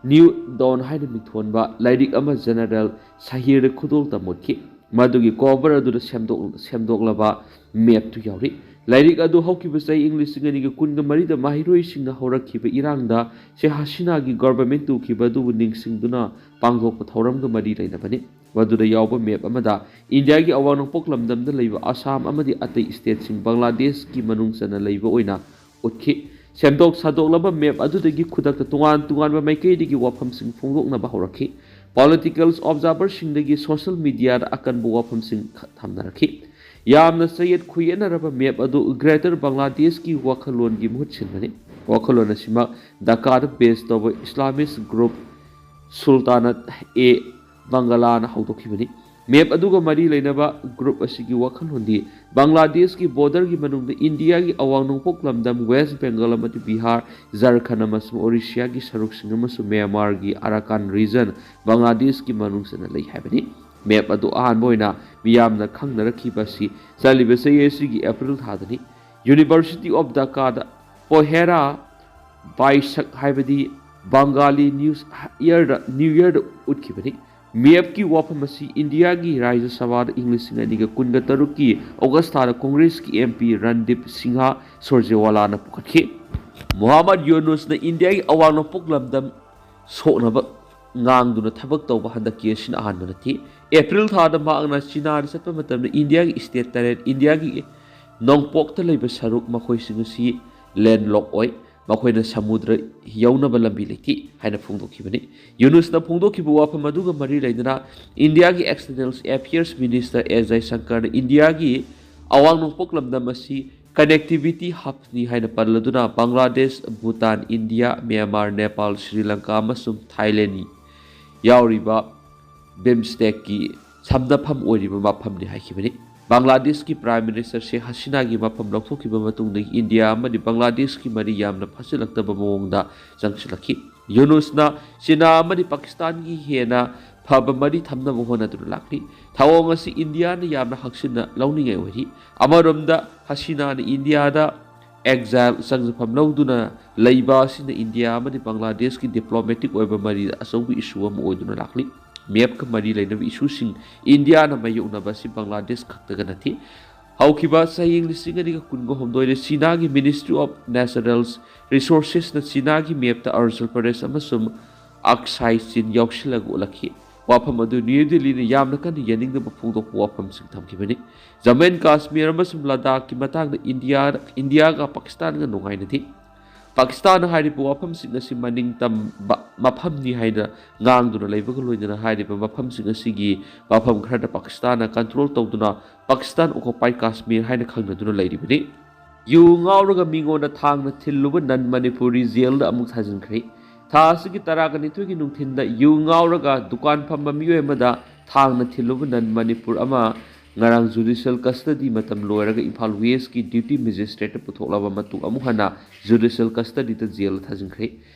New Dawn ꯍꯥꯏꯅ ꯃꯤꯡꯊꯣꯟꯕ ꯂꯥꯏꯔꯤꯛ ꯑꯃ ꯖꯦꯅꯦꯔꯦꯜ ꯁꯍꯤꯔꯗ ꯈꯨꯗꯣꯜ ꯇꯝꯃꯛꯈꯤ꯫ ꯃꯗꯨꯒꯤ cover ꯑꯗꯨꯗ ꯁꯦꯝꯗꯣꯛ-, ꯁꯦꯝꯗꯣꯛꯂꯕ mapꯇꯨ ꯌꯥꯎꯔꯤ꯫ ꯂꯥꯏꯔꯤꯛ ꯑꯗꯨ ꯍꯧꯈꯤꯕ ꯆꯍꯤ ꯏꯪ ꯂꯤꯁꯤꯡ ꯑꯅꯤꯒ ꯀꯨꯟꯒ ꯃꯔꯤꯗ ꯃꯍꯩꯔꯣꯏꯁꯤꯡꯅ ꯍꯧꯔꯛꯈꯤꯕ ꯏꯔꯥꯡꯗ ꯁꯦꯈ ꯍꯁꯤꯅꯥꯒꯤ government ꯇꯨꯈꯤꯕ ꯑꯗꯨꯕꯨ ꯅꯤꯡꯁꯤꯡꯗꯨꯅ ꯄꯥꯡꯊꯣꯛꯄ ꯊꯧꯔꯝꯒ ꯃꯔꯤ ꯂꯩꯅꯕꯅꯤ꯫ ꯃꯗꯨꯗ ꯌꯥꯎꯕ map ꯑꯃꯗ ꯏꯟꯗꯤꯌꯥꯒꯤ ꯑꯋꯥꯡ ꯅꯣꯡꯄꯣꯛ ꯂꯝꯗꯝꯗ ꯂꯩꯕ ꯑꯁꯥꯝ ꯑꯃꯗꯤ ꯑꯇꯩ stateꯁꯤꯡ ꯕꯪꯒ꯭ꯂꯥꯗꯦꯁꯀꯤ ꯃꯅꯨꯡ ꯆꯟꯅ ꯂꯩꯕ ꯑꯣꯏꯅ ꯎꯠꯈꯤ꯫ ꯁꯦꯝꯗꯣꯛ ꯁꯥꯗꯣꯛꯂꯕ map ꯑꯗꯨꯗꯒꯤ ꯈꯨꯗꯛꯇ ꯇꯣꯉꯥꯟ ꯇꯣꯉꯥꯟꯕ ꯃꯥꯏꯀꯩꯗꯒꯤ ꯋꯥꯐꯝꯁꯤꯡ ꯐꯣꯡꯗꯣꯛꯅꯕ ꯍꯧꯔꯛꯈꯤ꯫ Political observerꯁꯤꯡꯗꯒꯤ social mediaꯗ ꯑꯀꯟꯕ ꯋꯥꯐꯝꯁꯤꯡ ꯈ-, ꯊꯝꯅꯔꯛꯈꯤ꯫ ꯌꯥꯝꯅ ꯆꯌꯦꯠ ꯈꯣꯏꯌꯦꯠꯅꯔꯕ map ꯑꯗꯨ Greater ꯕꯪꯒ꯭ꯂꯥꯗꯦꯁꯀꯤ ꯋꯥꯈꯜꯂꯣꯟꯒꯤ ꯃꯍꯨꯠ ꯁꯤꯟꯕꯅꯤ꯫ ꯋꯥꯈꯜꯂꯣꯟ ꯑꯁꯤꯃꯛ ꯙꯥꯀꯥꯗ base ꯇꯧꯕ Islamist group Sultanat-e Bangalaꯅ ꯍꯧꯗꯣꯛꯈꯤꯕꯅꯤ꯫ ꯃꯦꯞ ꯑꯗꯨꯒ ꯃꯔꯤ ꯂꯩꯅꯕ ꯒ꯭ꯔꯨꯞ ꯑꯁꯤꯒꯤ ꯋꯥꯈꯜꯂꯣꯟꯗꯤ ꯕꯪꯒ꯭ꯂꯥꯗꯦꯁꯀꯤ ꯕꯣꯔꯗꯔꯒꯤ ꯃꯅꯨꯡꯗ ꯏꯟꯗꯤꯌꯥꯒꯤ ꯑꯋꯥꯡ ꯅꯣꯡꯄꯣꯛ ꯂꯝꯗꯝ ꯋꯦꯁ ꯕꯦꯡꯒꯜ ꯑꯃꯗꯤ ꯕꯤꯍꯥꯔ, ꯖꯔꯈꯟ ꯑꯃꯁꯨꯡ ꯑꯣꯔꯤꯁꯤꯌꯥꯒꯤ ꯁꯔꯨꯛꯁꯤꯡ ꯑꯃꯁꯨꯡ ꯃ꯭ꯌꯥꯟꯃꯥꯔꯒꯤ ꯑꯔꯥꯀꯥꯟ ꯔꯤꯖꯟ ꯕꯪꯒ꯭ꯂꯥꯗꯦꯁꯀꯤ ꯃꯅꯨꯡ ꯆꯟꯅ ꯂꯩ ꯍꯥꯏꯕꯅꯤ꯫ ꯃꯦꯞ ꯑꯗꯨ ꯑꯍꯥꯟꯕ ꯑꯣꯏꯅ ꯃꯤꯌꯥꯝꯅ ꯈꯪꯅꯔꯛꯈꯤꯕ ꯑꯁꯤ ꯆꯠꯂꯤꯕ ꯆꯍꯤ ꯑꯁꯤꯒꯤ ꯑꯦꯄ꯭ꯔꯤꯜ ꯊꯥꯗꯅꯤ꯫ University of Dhaka ꯗ ꯄꯣꯍꯦꯔꯥ ꯕꯥꯏꯁꯛ ꯍꯥꯏꯕꯗꯤ ꯕꯪꯒꯥꯂꯤ ꯅ꯭ꯌꯨꯁ ꯏꯌꯔꯗ, ꯅ꯭ꯌꯨ ꯏꯌꯔꯗ ꯎꯠꯈꯤꯕꯅꯤ꯫ ꯃꯦꯞꯀꯤ ꯋꯥꯐꯝ ꯑꯁꯤ ꯏꯟꯗꯤꯌꯥꯒꯤ ꯔꯥꯖ꯭ꯌ ꯁꯚꯥꯗ ꯏꯪ ꯂꯤꯁꯤꯡ ꯑꯅꯤꯒ ꯀꯨꯟꯒ ꯇꯔꯨꯛꯀꯤ ꯑꯣꯒꯁ ꯊꯥꯗ ꯀꯣꯡꯒ꯭ꯔꯦꯁꯀꯤ ꯑꯦꯝ ꯄꯤ ꯔꯟꯗꯤꯞ ꯁꯤꯡꯍ ꯁꯨꯔꯖꯦꯋꯥꯂꯥꯅ ꯄꯨꯈꯠꯈꯤ꯫ ꯃꯨꯍꯝꯃꯗ ꯌꯨꯅꯨꯁꯅ ꯏꯟꯗꯤꯌꯥꯒꯤ ꯑꯋꯥꯡ ꯅꯣꯡꯄꯣꯛ ꯂꯝꯗꯝ ꯁꯣꯛꯅꯕ ꯉꯥꯡꯗꯨꯅ ꯊꯕꯛ ꯇꯧꯕ ꯍꯟꯗꯛꯀꯤ ꯑꯁꯤꯅ ꯑꯍꯥꯟꯕ ꯅꯠꯇꯦ꯫ ꯑꯦꯄ꯭ꯔꯤꯜ ꯊꯥꯗ ꯃꯍꯥꯛꯅ ꯆꯤꯅꯥꯗ ꯆꯠꯄ ꯃꯇꯝꯗ ꯏꯟꯗꯤꯌꯥꯒꯤ ꯁ꯭ꯇꯦꯠ ꯇꯔꯦꯠ, ꯏꯟꯗꯤꯌꯥꯒꯤ ꯅꯣꯡꯄꯣꯛꯇ ꯂꯩꯕ ꯁꯔꯨꯛ, ꯃꯈꯣꯏꯁꯤꯡ ꯑꯁꯤ ꯂꯦꯟꯂꯣꯛ ꯑꯣꯏ, ꯃꯈꯣꯏꯅ ꯁꯃꯨꯗ꯭ꯔ ꯌꯧꯅꯕ ꯂꯝꯕꯤ ꯂꯩꯇꯦ ꯍꯥꯏꯅ ꯐꯣꯡꯗꯣꯛꯈꯤꯕꯅꯤ꯫ ꯌꯨꯅꯨꯁꯅ ꯐꯣꯡꯗꯣꯛꯈꯤꯕ ꯋꯥꯐꯝ ꯑꯗꯨꯒ ꯃꯔꯤ ꯂꯩꯅꯅ ꯏꯟꯗꯤꯌꯥꯒꯤ ꯑꯦꯛꯁꯇꯔꯅꯦꯜ ꯑꯦꯐꯤꯌꯔꯁ ꯃꯤꯅꯤꯁꯇꯔ ꯑꯦꯁ ꯖꯌꯁꯪꯀꯔꯅ ꯏꯟꯗꯤꯌꯥꯒꯤ ꯑꯋꯥꯡ ꯅꯣꯡꯄꯣꯛ ꯂꯝꯗꯝ ꯑꯁꯤ ꯀꯅꯦꯛꯇꯤꯚꯤꯇꯤ ꯍꯕꯅꯤ ꯍꯥꯏꯅ ꯄꯜꯂꯗꯨꯅ ꯕꯪꯒ꯭ꯂꯥꯗꯦꯁ, ꯚꯨꯇꯥꯟ, ꯏꯟꯗꯤꯌꯥ, ꯃ꯭ꯌꯥꯟꯃꯥꯔ, ꯅꯦꯄꯥꯜ, ꯁ꯭ꯔꯤ ꯂꯪꯀꯥ ꯑꯃꯁꯨꯡ ꯊꯥꯏꯂꯦꯟ ꯌꯥꯎꯔꯤꯕ ꯕꯤꯝꯁꯇꯦꯛꯀꯤ ꯁꯝꯅꯐꯝ ꯑꯣꯏꯔꯤꯕ ꯃꯐꯝꯅꯤ ꯍꯥꯏꯈꯤꯕꯅꯤ꯫ ꯕꯪꯒ꯭ꯂꯥꯗꯦꯁꯀꯤ ꯄ꯭ꯔꯥꯏꯝ ꯃꯤꯅꯤꯁꯇꯔ ꯁꯦꯈ ꯍꯁꯤꯅꯥꯒꯤ ꯃꯐꯝ ꯂꯧꯊꯣꯛꯈꯤꯕ ꯃꯇꯨꯡꯗꯒꯤ ꯏꯟꯗꯤꯌꯥ ꯑꯃꯗꯤ ꯕꯪꯒ꯭ꯂꯥꯗꯦꯁꯀꯤ ꯃꯔꯤ ꯌꯥꯝꯅ ꯐꯠꯁꯤꯜꯂꯛꯇꯕ ꯃꯑꯣꯡꯗ ꯆꯪꯁꯤꯜꯂꯛꯈꯤ꯫ ꯌꯨꯅꯨꯁꯅ ꯆꯤꯅꯥ ꯑꯃꯗꯤ ꯄꯥꯀꯤꯁꯇꯥꯟꯒꯤ ꯍꯦꯟꯅ ꯐꯕ ꯃꯔꯤ ꯊꯝꯅꯕ ꯍꯣꯠꯅꯗꯨꯅ ꯂꯥꯛꯂꯤ꯫ ꯊꯧꯑꯣꯡ ꯑꯁꯤ ꯏꯟꯗꯤꯌꯥꯅ ꯌꯥꯝꯅ ꯍꯛꯆꯤꯟꯅ ꯂꯧꯅꯤꯡꯉꯥꯏ ꯑꯣꯏꯔꯤ꯫ ꯑꯃꯔꯣꯝꯗ ꯍꯁꯤꯅꯥꯅ ꯏꯟꯗꯤꯌꯥꯗ ꯑꯦꯛꯖꯥꯏꯜ ꯆꯪꯖꯐꯝ ꯂꯧꯗꯨꯅ ꯂꯩꯕ ꯑꯁꯤꯅ ꯏꯟꯗꯤꯌꯥ ꯑꯃꯗꯤ ꯕꯪꯒ꯭ꯂꯥꯗꯦꯁꯀꯤ ꯗꯤꯄ꯭ꯂꯣꯃꯦꯇꯤꯛ ꯑꯣꯏꯕ ꯃꯔꯤꯗ ꯑꯆꯧꯕ ꯏꯁꯨ ꯑꯃ ꯑꯣꯏꯗꯨꯅ ꯂꯥꯛꯂꯤ꯫ ꯃꯦꯞꯀ ꯃꯔꯤ ꯂꯩꯅꯕ ꯏꯁꯨꯁꯤꯡ ꯏꯟꯗꯤꯌꯥꯅ ꯃꯥꯌꯣꯛꯅꯕ ꯑꯁꯤ ꯕꯪꯒ꯭ꯂꯥꯗꯦꯁ ꯈꯛꯇꯒ ꯅꯠꯇꯦ꯫ ꯍꯧꯈꯤꯕ ꯆꯍꯤ ꯂꯤꯁꯤꯡ ꯑꯅꯤꯒ ꯀꯨꯟꯒ ꯍꯨꯝꯗꯣꯏꯗ ꯆꯤꯅꯥꯒꯤ ꯃꯤꯅꯤꯁꯇ꯭ꯔꯤ ꯑꯣꯐ ꯅꯦꯆꯔꯦꯜ ꯔꯤꯁꯣꯔꯁꯦꯁꯅ ꯆꯤꯅꯥꯒꯤ ꯃꯦꯞꯇ ꯑꯔꯨꯅꯥꯆꯜ ꯄ꯭ꯔꯗꯦꯁ ꯑꯃꯁꯨꯡ ꯑꯛꯁꯥꯏ ꯆꯤꯟ ꯌꯥꯎꯁꯤꯜꯂꯒ ꯎꯠꯂꯛꯈꯤ꯫ ꯋꯥꯐꯝ ꯑꯗꯨ ꯅ꯭ꯌꯨ ꯗꯤꯜꯂꯤꯅ ꯌꯥꯝꯅ ꯀꯟꯅ ꯌꯥꯅꯤꯡꯗꯕ ꯐꯣꯡꯗꯣꯛꯄ ꯋꯥꯐꯝꯁꯤꯡ ꯊꯝꯈꯤꯕꯅꯤ꯫ ꯖꯝꯃꯨ ꯑꯦꯟ ꯀꯥꯁꯃꯤꯔ ꯑꯃꯁꯨꯡ ꯂꯗꯥꯈꯀꯤ ꯃꯇꯥꯡꯗ ꯏꯟꯗꯤꯌꯥ, ꯏꯟꯗꯤꯌꯥꯒ ꯄꯥꯀꯤꯁꯇꯥꯟꯒ ꯅꯨꯡꯉꯥꯏꯅꯗꯦ꯫ ꯄꯥꯀꯤꯁꯇꯥꯟꯅ ꯍꯥꯏꯔꯤꯕ ꯋꯥꯐꯝꯁꯤꯡ ꯑꯁꯤ ꯃꯅꯤꯡ ꯇꯝꯕ ꯃꯐꯝꯅꯤ ꯍꯥꯏꯅ ꯉꯥꯡꯗꯨꯅ ꯂꯩꯕꯒ ꯂꯣꯏꯅꯅ ꯍꯥꯏꯔꯤꯕ ꯃꯐꯝꯁꯤꯡ ꯑꯁꯤꯒꯤ ꯃꯐꯝ ꯈꯔꯗ ꯄꯥꯀꯤꯁꯇꯥꯟꯅ ꯀꯟꯇ꯭ꯔꯣꯜ ꯇꯧꯗꯨꯅ ꯄꯥꯀꯤꯁꯇꯥꯟ ꯑꯣꯀꯨꯄꯥꯏꯗ ꯀꯥꯁꯃꯤꯔ ꯍꯥꯏꯅ ꯈꯪꯅꯗꯨꯅ ꯂꯩꯔꯤꯕꯅꯤ꯫ ꯌꯨ ꯉꯥꯎꯔꯒ ꯃꯤꯉꯣꯟꯗ ꯊꯥꯡꯅ ꯊꯤꯜꯂꯨꯕ ꯅꯟ ꯃꯅꯤꯄꯨꯔꯤ ꯖꯦꯜꯗ ꯑꯃꯨꯛ ꯊꯥꯖꯤꯟꯈ꯭ꯔꯦ꯫ ꯊꯥ ꯑꯁꯤꯒꯤ ꯇꯔꯥꯒ ꯅꯤꯊꯣꯏꯒꯤ ꯅꯨꯡꯊꯤꯟꯗ ꯌꯨ ꯉꯥꯎꯔꯒ ꯗꯨꯀꯥꯟ ꯐꯝꯕ ꯃꯤꯑꯣꯏ ꯑꯃꯗ ꯊꯥꯡꯅ ꯊꯤꯜꯂꯨꯕ ꯅꯟ ꯃꯅꯤꯄꯨꯔ ꯑꯃ ꯉꯔꯥꯡ ꯖꯨꯗꯤꯁꯤꯌꯦꯜ ꯀꯁꯇꯗꯤ ꯃꯇꯝ ꯂꯣꯏꯔꯒ ꯏꯝꯐꯥꯜ ꯋꯦꯁꯀꯤ ꯗ꯭ꯌꯨꯇꯤ ꯃꯦꯖꯤꯁꯇ꯭ꯔꯦꯠꯇ ꯄꯨꯊꯣꯛꯂꯕ ꯃꯇꯨꯡ ꯑꯃꯨꯛ ꯍꯟꯅ ꯖꯨꯗꯤꯁꯤꯌꯦꯜ ꯀꯁꯇꯗꯤꯗ ꯖꯦꯜꯗ ꯊꯥꯖꯤꯟꯈ꯭ꯔꯦ꯫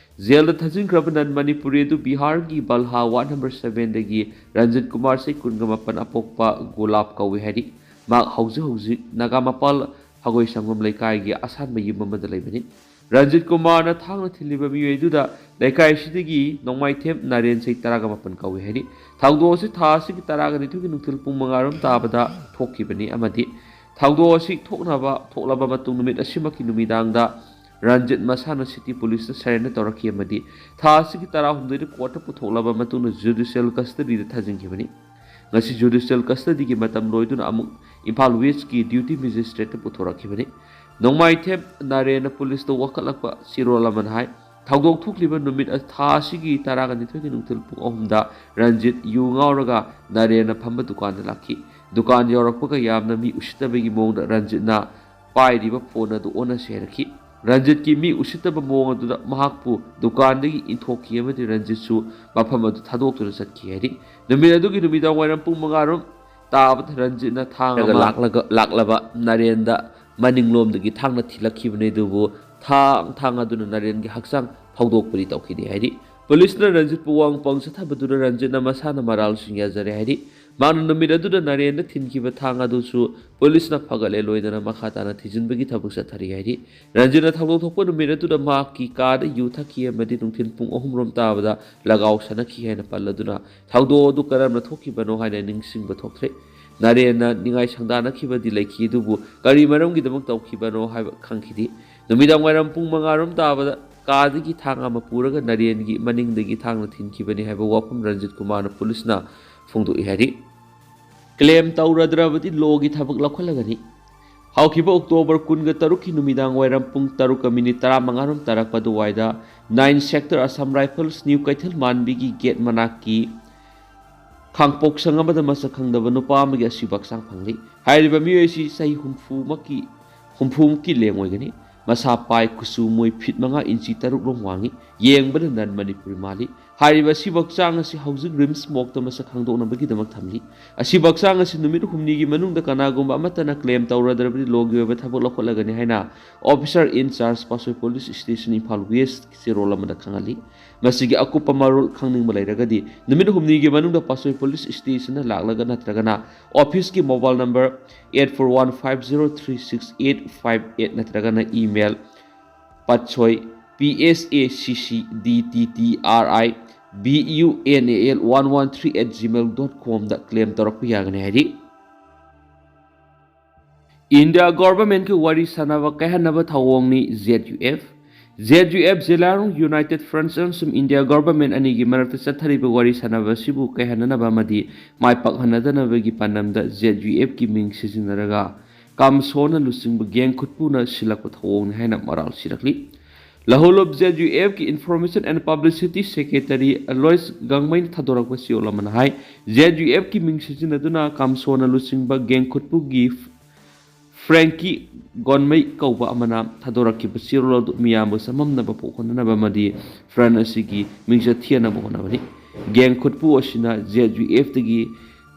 ꯖꯦꯜꯗ ꯊꯥꯖꯤꯟꯈ꯭ꯔꯕ ꯅꯟ ꯃꯅꯤꯄꯨꯔꯤ ꯑꯗꯨ ꯕꯤꯍꯥꯔꯒꯤ ꯕꯜꯍꯥ ꯋꯥꯔꯗ ꯅꯝꯕꯔ ꯁꯚꯦꯟꯗꯒꯤ ꯔꯟꯖꯤꯠ ꯀꯨꯃꯥꯔ, ꯆꯍꯤ ꯀꯨꯟꯒ ꯃꯥꯄꯟ, ꯑꯄꯣꯛꯄ ꯒꯣꯂꯥꯞ ꯀꯧꯏ ꯍꯥꯏꯔꯤ꯫ ꯃꯍꯥꯛ ꯍꯧꯖꯤꯛ ꯍꯧꯖꯤꯛ ꯅꯥꯒꯥꯃꯄꯥꯜ ꯍꯒꯣꯏ ꯁꯪꯒꯣꯝ ꯂꯩꯀꯥꯏꯒꯤ ꯑꯁꯥꯟꯕ ꯌꯨꯝ ꯑꯃꯗ ꯂꯩꯕꯅꯤ꯫ ꯔꯟꯖꯤꯠ ꯀꯨꯃꯥꯔꯅ ꯊꯥꯡꯅ ꯊꯤꯜꯂꯤꯕ ꯃꯤꯑꯣꯏ ꯑꯗꯨꯗ ꯂꯩꯀꯥꯏ ꯑꯁꯤꯗꯒꯤ ꯅꯣꯡꯃꯥꯏꯊꯦꯝ ꯅꯥꯔꯦꯟ, ꯆꯍꯤ ꯇꯔꯥꯒ ꯃꯥꯄꯟ ꯀꯧꯏ ꯍꯥꯏꯔꯤ꯫ ꯊꯧꯗꯣꯛ ꯑꯁꯤ ꯊꯥ ꯑꯁꯤꯒꯤ ꯇꯔꯥꯒ ꯅꯤꯊꯣꯏꯒꯤ ꯅꯨꯡꯊꯤꯜ ꯄꯨꯡ ꯃꯉꯥ ꯔꯣꯝ ꯇꯥꯕꯗ ꯊꯣꯛꯈꯤꯕꯅꯤ ꯑꯃꯗꯤ ꯊꯧꯗꯣꯛ ꯑꯁꯤ ꯊꯣꯛꯅꯕ, ꯊꯣꯛꯂꯕ ꯃꯇꯨꯡ ꯅꯨꯃꯤꯠ ꯑꯁꯤꯃꯛꯀꯤ ꯅꯨꯃꯤꯗꯥꯡꯗ ꯔꯟꯖꯤꯠ ꯃꯁꯥꯅ ꯁꯤꯇꯤ ꯄꯨꯂꯤꯁꯇ ꯁꯔꯦꯟꯗꯔ ꯇꯧꯔꯛꯈꯤ ꯑꯃꯗꯤ ꯊꯥ ꯑꯁꯤꯒꯤ ꯇꯔꯥꯍꯨꯝꯗꯣꯏꯗ ꯀꯣꯔꯠꯇ ꯄꯨꯊꯣꯛꯂꯕ ꯃꯇꯨꯡꯗ ꯖꯨꯗꯤꯁꯤꯌꯦꯜ ꯀꯁꯇꯗꯤꯗ ꯊꯥꯖꯤꯟꯈꯤꯕꯅꯤ꯫ ꯉꯁꯤ ꯖꯨꯗꯤꯁꯤꯌꯦꯜ ꯀꯁꯇꯗꯤꯒꯤ ꯃꯇꯝ ꯂꯣꯏꯗꯨꯅ ꯑꯃꯨꯛ ꯏꯝꯐꯥꯜ ꯋꯦꯁꯀꯤ ꯗ꯭ꯌꯨꯇꯤ ꯃꯦꯖꯤꯁꯇ꯭ꯔꯦꯠꯇ ꯄꯨꯊꯣꯔꯛꯈꯤꯕꯅꯤ꯫ ꯅꯣꯡꯃꯥꯏꯊꯦꯝ ꯅꯥꯔꯦꯟꯅ ꯄꯨꯂꯤꯁꯇ ꯋꯥꯀꯠꯂꯛꯄ ꯆꯦꯔꯣꯜ ꯑꯃꯅ ꯍꯥꯏ, ꯊꯧꯗꯣꯛ ꯊꯣꯛꯂꯤꯕ ꯅꯨꯃꯤꯠ ꯊꯥ ꯑꯁꯤꯒꯤ ꯇꯔꯥꯒ ꯅꯤꯊꯣꯏꯒꯤ ꯅꯨꯡꯊꯤꯜ ꯄꯨꯡ ꯑꯍꯨꯝꯗ ꯔꯟꯖꯤꯠ ꯌꯨ ꯉꯥꯎꯔꯒ ꯅꯥꯔꯦꯟꯅ ꯐꯝꯕ ꯗꯨꯀꯥꯟꯗ ꯂꯥꯛꯈꯤ꯫ ꯗꯨꯀꯥꯟ ꯌꯧꯔꯛꯄꯒ ꯌꯥꯝꯅ ꯃꯤ ꯎꯁꯤꯠꯇꯕꯒꯤ ꯃꯑꯣꯡꯗ ꯔꯟꯖꯤꯠꯅ ꯄꯥꯏꯔꯤꯕ ꯐꯣꯟ ꯑꯗꯨ ꯑꯣꯟꯅꯁꯤ ꯍꯥꯏꯔꯛꯈꯤ꯫ ꯔꯟꯖꯤꯠꯀꯤ ꯃꯤ ꯎꯁꯤꯠꯇꯕ ꯃꯑꯣꯡ ꯑꯗꯨꯗ ꯃꯍꯥꯛꯄꯨ ꯗꯨꯀꯥꯟꯗꯒꯤ ꯏꯟꯊꯣꯛꯈꯤ ꯑꯃꯗꯤ ꯔꯟꯖꯤꯠꯁꯨ ꯃꯐꯝ ꯑꯗꯨ ꯊꯥꯗꯣꯛꯇꯨꯅ ꯆꯠꯈꯤ ꯍꯥꯏꯔꯤ꯫ ꯅꯨꯃꯤꯠ ꯑꯗꯨꯒꯤ ꯅꯨꯃꯤꯗꯥꯡ ꯋꯥꯏꯔꯝ ꯄꯨꯡ ꯃꯉꯥ ꯔꯣꯝ ꯇꯥꯕꯗ ꯔꯟꯖꯤꯠꯅ ꯊꯥꯡ ꯑꯃ ꯂꯥꯛꯂꯒ, ꯂꯥꯛꯂꯕ ꯅꯥꯔꯦꯟꯗ ꯃꯅꯤꯡꯂꯣꯝꯗꯒꯤ ꯊꯥꯡꯅ ꯊꯤꯜꯂꯛꯈꯤꯕꯅꯤ, ꯑꯗꯨꯕꯨ ꯊꯥꯡ, ꯊꯥꯡ ꯑꯗꯨꯅ ꯅꯥꯔꯦꯟꯒꯤ ꯍꯛꯆꯥꯡ ꯐꯧꯗꯣꯛꯄꯗꯤ ꯇꯧꯈꯤꯗꯦ ꯍꯥꯏꯔꯤ꯫ ꯄꯨꯂꯤꯁꯅ ꯔꯟꯖꯤꯠꯄꯨ ꯋꯥ ꯃꯄꯥꯡ ꯆꯠꯊꯕꯗꯨꯗ ꯔꯟꯖꯤꯠꯅ ꯃꯁꯥꯅ ꯃꯔꯥꯜꯁꯤꯡ ꯌꯥꯖꯔꯦ ꯍꯥꯏꯔꯤ꯫ ꯃꯍꯥꯛꯅ ꯅꯨꯃꯤꯠ ꯑꯗꯨꯗ ꯅꯥꯔꯦꯟꯗ ꯊꯤꯟꯈꯤꯕ ꯊꯥꯡ ꯑꯗꯨꯁꯨ ꯄꯨꯂꯤꯁꯅ ꯐꯒꯠꯂꯦ, ꯂꯣꯏꯅꯅ ꯃꯈꯥ ꯇꯥꯅ ꯊꯤꯖꯤꯟꯕꯒꯤ ꯊꯕꯛ ꯆꯠꯊꯔꯤ ꯍꯥꯏꯔꯤ꯫ ꯔꯟꯖꯤꯠꯅ ꯊꯧꯗꯣꯛ ꯊꯣꯛꯄ ꯅꯨꯃꯤꯠ ꯑꯗꯨꯗ ꯃꯍꯥꯛꯀꯤ ꯀꯥꯗ ꯌꯨ ꯊꯛꯈꯤ ꯑꯃꯗꯤ ꯅꯨꯡꯊꯤꯜ ꯄꯨꯡ ꯑꯍꯨꯝ ꯔꯣꯝ ꯇꯥꯕꯗ ꯂꯒꯥꯎ ꯁꯥꯟꯅꯈꯤ ꯍꯥꯏꯅ ꯄꯜꯂꯗꯨꯅ ꯊꯧꯗꯣꯛ ꯑꯗꯨ ꯀꯔꯝꯅ ꯊꯣꯛꯈꯤꯕꯅꯣ ꯍꯥꯏꯅ ꯅꯤꯡꯁꯤꯡꯕ ꯊꯣꯛꯇ꯭ꯔꯦ꯫ ꯅꯥꯔꯦꯟꯅ ꯅꯤꯡꯉꯥꯏ ꯁꯪꯗꯥꯅꯈꯤꯕꯗꯤ ꯂꯩꯈꯤ, ꯑꯗꯨꯕꯨ ꯀꯔꯤ ꯃꯔꯝꯒꯤꯗꯃꯛ ꯇꯧꯈꯤꯕꯅꯣ ꯍꯥꯏꯕ ꯈꯪꯈꯤꯗꯦ꯫ ꯅꯨꯃꯤꯗꯥꯡ ꯋꯥꯏꯔꯝ ꯄꯨꯡ ꯃꯉꯥ ꯔꯣꯝ ꯇꯥꯕꯗ ꯀꯥꯗꯒꯤ ꯊꯥꯡ ꯑꯃ ꯄꯨꯔꯒ ꯅꯥꯔꯦꯟꯒꯤ ꯃꯅꯤꯡꯗꯒꯤ ꯊꯥꯡꯅ ꯊꯤꯟꯈꯤꯕꯅꯤ ꯍꯥꯏꯕ ꯋꯥꯐꯝ ꯔꯟꯖꯤꯠ ꯀꯨꯃꯥꯔꯅ ꯄꯨꯂꯤꯁꯅ ꯐꯣꯡꯗꯣꯛꯏ ꯍꯥꯏꯔꯤ꯫ ꯀ꯭ꯂꯦꯝ ꯇꯧꯔꯗ꯭ꯔꯕꯗꯤ ꯂꯣꯒꯤ ꯊꯕꯛ ꯂꯧꯈꯠꯂꯒꯅꯤ꯫ ꯍꯧꯈꯤꯕ ꯑꯣꯛꯇꯣꯕꯔ ꯀꯨꯟꯒ ꯇꯔꯨꯛꯀꯤ ꯅꯨꯃꯤꯗꯥꯡ ꯋꯥꯏꯔꯝ ꯄꯨꯡ ꯇꯔꯨꯛꯀ ꯃꯤꯅꯤꯠ ꯇꯔꯥꯃꯉꯥ ꯔꯣꯝ ꯇꯥꯔꯛꯄ ꯑꯗꯨꯋꯥꯏꯗ nine sector Assam rifles new ꯀꯩꯊꯦꯜ ꯃꯥꯟꯕꯤꯒꯤ ꯒꯦꯠ ꯃꯅꯥꯛꯀꯤ ꯈꯥꯡꯄꯣꯛꯁꯪ ꯑꯃꯗ ꯃꯁꯛ ꯈꯪꯗꯕ ꯅꯨꯄꯥ ꯑꯃꯒꯤ ꯑꯁꯤꯕ ꯍꯛꯆꯥꯡ ꯐꯪꯂꯤ꯫ ꯍꯥꯏꯔꯤꯕ ꯃꯤꯑꯣꯏ ꯑꯁꯤ ꯆꯍꯤ ꯍꯨꯝꯐꯨꯃꯛꯀꯤ, ꯍꯨꯝꯐꯨꯃꯨꯛꯀꯤ ꯂꯦꯡ ꯑꯣꯏꯒꯅꯤ꯫ ꯃꯁꯥ ꯄꯥꯏ, ꯀꯨꯆꯨ ꯃꯣꯏ ꯐꯤꯠ ꯃꯉꯥ ꯏꯟꯆꯤ ꯇꯔꯨꯛ ꯔꯣꯝ ꯋꯥꯡꯏ꯫ ꯌꯦꯡꯕꯗ ꯅꯟ ꯃꯅꯤꯄꯨꯔꯤ ꯃꯥꯜꯂꯤ꯫ ꯍꯥꯏꯔꯤꯕ ꯑꯁꯤꯕ ꯍꯛꯆꯥꯡ ꯑꯁꯤ ꯍꯧꯖꯤꯛ ꯔꯤꯝꯁ ꯃꯣꯔꯒꯇ ꯃꯁꯛ ꯈꯪꯗꯣꯛꯅꯕꯒꯤꯗꯃꯛ ꯊꯝꯂꯤ꯫ ꯑꯁꯤꯕ ꯍꯛꯆꯥꯡ ꯑꯁꯤ ꯅꯨꯃꯤꯠ ꯍꯨꯝꯅꯤꯒꯤ ꯃꯅꯨꯡꯗ ꯀꯅꯥꯒꯨꯝꯕ ꯑꯃꯠꯇꯅ ꯀ꯭ꯂꯦꯝ ꯇꯧꯔꯗ꯭ꯔꯕꯗꯤ ꯂꯣꯒꯤ ꯑꯣꯏꯕ ꯊꯕꯛ ꯂꯧꯈꯠꯂꯒꯅꯤ ꯍꯥꯏꯅ officer in charge Patsoi police station Imphal ꯋꯦꯁꯀꯤ ꯆꯦꯔꯣꯜ ꯑꯃꯗ ꯈꯪꯍꯜꯂꯤ꯫ ꯃꯁꯤꯒꯤ ꯑꯀꯨꯞꯄ ꯃꯔꯣꯜ ꯈꯪꯅꯤꯡꯕ ꯂꯩꯔꯒꯗꯤ ꯅꯨꯃꯤꯠ ꯍꯨꯝꯅꯤꯒꯤ ꯃꯅꯨꯡꯗ ꯄꯥꯠꯁꯣꯏ ꯄꯨꯂꯤꯁ ꯁ꯭ꯇꯦꯁꯟꯗ ꯂꯥꯛꯂꯒ ꯅꯠꯇ꯭ꯔꯒꯅ office ꯀꯤ mobile number eight four one five zero three six eight five eight ꯅꯠꯇ꯭ꯔꯒꯅ email patsoi, P S A C C D T T R I B U N A L one one three at gmail dot com ꯗ ꯀ꯭ꯂꯦꯝ ꯇꯧꯔꯛꯄ ꯌꯥꯒꯅꯤ ꯍꯥꯏꯔꯤ꯫ ꯏꯟꯗꯤꯌꯥ ꯒꯣꯚꯔꯟꯃꯦꯟꯠꯀꯤ ꯋꯥꯔꯤ ꯁꯥꯟꯅꯕ ꯀꯥꯏꯍꯟꯅꯕ ꯊꯧꯑꯣꯡꯅꯤ Z U F꯫ Z U F, ꯖꯦꯂꯥꯔꯣꯡ ꯌꯨꯅꯥꯏꯇꯦꯗ ꯐ꯭ꯔꯟꯠ ꯑꯃꯁꯨꯡ ꯏꯟꯗꯤꯌꯥ ꯒꯣꯚꯔꯟꯃꯦꯟꯠ ꯑꯅꯤꯒꯤ ꯃꯔꯛꯇ ꯆꯠꯊꯔꯤꯕ ꯋꯥꯔꯤ ꯁꯥꯟꯅꯕ ꯑꯁꯤꯕꯨ ꯀꯥꯏꯍꯟꯅꯅꯕ ꯑꯃꯗꯤ ꯃꯥꯏ ꯄꯥꯛꯍꯟꯅꯗꯅꯕꯒꯤ ꯄꯥꯟꯗꯝꯗ Z U F ꯀꯤ ꯃꯤꯡ ꯁꯤꯖꯤꯟꯅꯔꯒ ꯀꯥꯝꯁꯣꯅ ꯂꯨꯆꯤꯡꯕ ꯒꯦꯡ ꯈꯨꯠꯄꯨꯅ ꯁꯤꯜꯂꯛꯄ ꯊꯧꯑꯣꯡꯅꯤ ꯍꯥꯏꯅ ꯃꯔꯥꯜ ꯁꯤꯔꯛꯂꯤ꯫ ꯂꯍꯧꯂꯨꯞ Z U F ꯀꯤ Information and Publicity Secretary ꯑꯂꯣꯏꯁ ꯒꯥꯡꯃꯩꯅ ꯊꯥꯗꯣꯔꯛꯄ ꯆꯦꯔꯣꯜ ꯑꯃꯅ ꯍꯥꯏ, Z U F ꯀꯤ ꯃꯤꯡ ꯁꯤꯖꯤꯟꯅꯗꯨꯅ ꯀꯥꯝꯁꯣꯅ ꯂꯨꯆꯤꯡꯕ ꯒꯦꯡ ꯈꯨꯠꯄꯨꯒꯤ ꯐ꯭ꯔꯦꯡꯀꯤ ꯒꯣꯟꯃꯩ ꯀꯧꯕ ꯑꯃꯅ ꯊꯥꯗꯣꯔꯛꯈꯤꯕ ꯆꯦꯔꯣꯜ ꯑꯗꯨ ꯃꯤꯌꯥꯝꯕꯨ ꯆꯃꯝꯅꯕ ꯄꯣꯛꯍꯟꯅꯕ ꯑꯃꯗꯤ ꯐ꯭ꯔꯟꯠ ꯑꯁꯤꯒꯤ ꯃꯤꯡꯆꯠ ꯊꯤꯍꯟꯅꯕ ꯍꯣꯠꯅꯕꯅꯤ꯫ ꯒꯦꯡ ꯈꯨꯠꯄꯨ ꯑꯁꯤꯅ Z U F ꯇꯒꯤ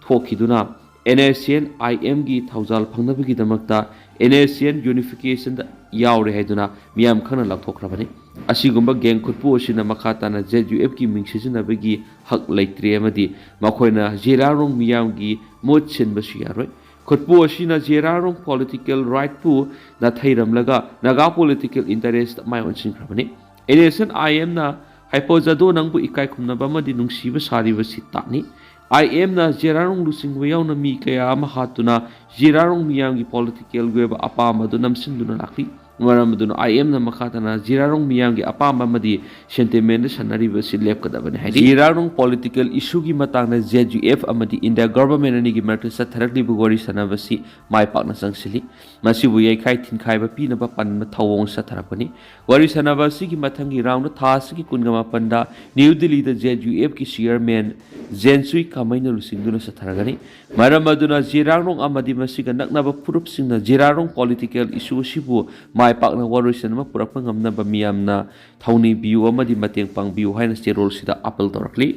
ꯊꯣꯛꯈꯤꯗꯨꯅ N S C N I M ꯒꯤ ꯊꯧꯖꯥꯜ ꯐꯪꯅꯕꯒꯤꯗꯃꯛꯇ N S C N unification ꯗ ꯌꯥꯎꯔꯦ ꯍꯥꯏꯗꯨꯅ ꯃꯤꯌꯥꯝ ꯈꯪꯅ ꯂꯥꯎꯊꯣꯛꯈ꯭ꯔꯕꯅꯤ꯫ ꯑꯁꯤꯒꯨꯝꯕ ꯒꯦꯡ ꯈꯨꯠꯄꯨ ꯑꯁꯤꯅ ꯃꯈꯥ ꯇꯥꯅ Z U F ꯀꯤ ꯃꯤꯡ ꯁꯤꯖꯤꯟꯅꯕꯒꯤ ꯍꯛ ꯂꯩꯇ꯭ꯔꯦ ꯑꯃꯗꯤ ꯃꯈꯣꯏꯅ ꯖꯦꯂꯥꯔꯣꯡ ꯃꯤꯌꯥꯝꯒꯤ ꯃꯍꯨꯠ ꯁꯤꯟꯕꯁꯨ ꯌꯥꯔꯣꯏ꯫ ꯈꯨꯠꯄꯨ ꯑꯁꯤꯅ ꯖꯦꯂꯥꯔꯣꯡ political right ꯄꯨ ꯅꯥꯊꯩꯔꯝꯂꯒ Naga political interest my ꯑꯣꯟꯁꯤꯟꯈ꯭ꯔꯕꯅꯤ꯫ N S C N I M ꯅ ꯍꯥꯏꯄꯣꯖꯥꯗꯣ ꯅꯪꯕꯨ ꯏꯀꯥꯏ ꯈꯨꯝꯅꯕ ꯑꯃꯗꯤ ꯅꯨꯡꯁꯤꯕ ꯁꯥꯔꯤꯕ ꯁꯤꯠ ꯇꯥꯛꯅꯤ꯫ I M ꯅ ꯖꯦꯂꯥꯔꯣꯡ ꯂꯨꯆꯤꯡꯕ ꯌꯥꯎꯅ ꯃꯤ ꯀꯌꯥ ꯑꯃ ꯍꯥꯠꯇꯨꯅ ꯖꯦꯂꯥꯔꯣꯡ ꯃꯤꯌꯥꯝꯒꯤ political ꯒꯤ ꯑꯣꯏꯕ ꯑꯄꯥꯝꯕ ꯑꯗꯨ ꯅꯝꯁꯤꯟꯗꯨꯅ ꯂꯥꯛꯂꯤ꯫ ꯃꯔꯝ ꯑꯗꯨꯅ I M ꯅ ꯃꯈꯥ ꯇꯥꯅ ꯖꯦꯂꯥꯔꯣꯡ ꯃꯤꯌꯥꯝꯒꯤ ꯑꯄꯥꯝꯕ ꯑꯃꯗꯤ sentiment ꯁꯥꯟꯅꯔꯤꯕ ꯑꯁꯤ ꯂꯦꯞꯀꯗꯕꯅꯤ ꯍꯥꯏꯔꯤ꯫ ꯖꯦꯂꯥꯔꯣꯡ political issue ꯒꯤ ꯃꯇꯥꯡꯗ Z U F ꯑꯃꯗꯤ ꯏꯟꯗꯤꯌꯥ ꯒꯣꯚꯔꯟꯃꯦꯟꯠ ꯑꯅꯤꯒꯤ ꯃꯔꯛꯇ ꯆꯠꯊꯔꯛꯂꯤꯕ ꯋꯥꯔꯤ ꯁꯥꯟꯅꯕ ꯑꯁꯤ ꯃꯥꯏ ꯄꯥꯛꯅ ꯆꯪꯁꯤꯜꯂꯤ꯫ ꯃꯁꯤꯕꯨ ꯌꯩꯈꯥꯏ ꯊꯤꯟꯈꯥꯏꯕ ꯄꯤꯅꯕ ꯄꯟꯕ ꯊꯧꯑꯣꯡ ꯆꯠꯊꯔꯛꯄꯅꯤ꯫ ꯋꯥꯔꯤ ꯁꯥꯟꯅꯕ ꯑꯁꯤꯒꯤ ꯃꯊꯪꯒꯤ round ꯊꯥ ꯑꯁꯤꯒꯤ ꯀꯨꯟꯒ ꯃꯥꯄꯟꯗ ꯅ꯭ꯌꯨ ꯗꯤꯜꯂꯤꯗ Z U F ꯀꯤ chairman ꯖꯦꯟꯁꯨꯏ ꯀꯥꯃꯩꯅ ꯂꯨꯆꯤꯡꯗꯨꯅ ꯆꯠꯊꯔꯒꯅꯤ꯫ ꯃꯔꯝ ꯑꯗꯨꯅ ꯖꯦꯂꯥꯔꯣꯡ ꯑꯃꯗꯤ ꯃꯁꯤꯒ ꯅꯛꯅꯕ ꯐꯨꯔꯨꯞꯁꯤꯡꯅ ꯖꯦꯂꯥꯔꯣꯡ political issue ꯑꯁꯤꯕꯨ ꯃꯥꯏ ꯃꯥꯏ ꯄꯥꯛꯅ ꯋꯥꯔꯣꯏꯁꯤꯟ ꯑꯃ ꯄꯨꯔꯛꯄ ꯉꯝꯅꯕ ꯃꯤꯌꯥꯝꯅ ꯊꯧꯅꯤꯕꯤꯌꯨ ꯑꯃꯗꯤ ꯃꯇꯦꯡ ꯄꯥꯡꯕꯤꯌꯨ ꯍꯥꯏꯅ ꯆꯦꯔꯣꯜꯁꯤꯗ ꯑꯥꯄꯤꯜ ꯇꯧꯔꯛꯂꯤ꯫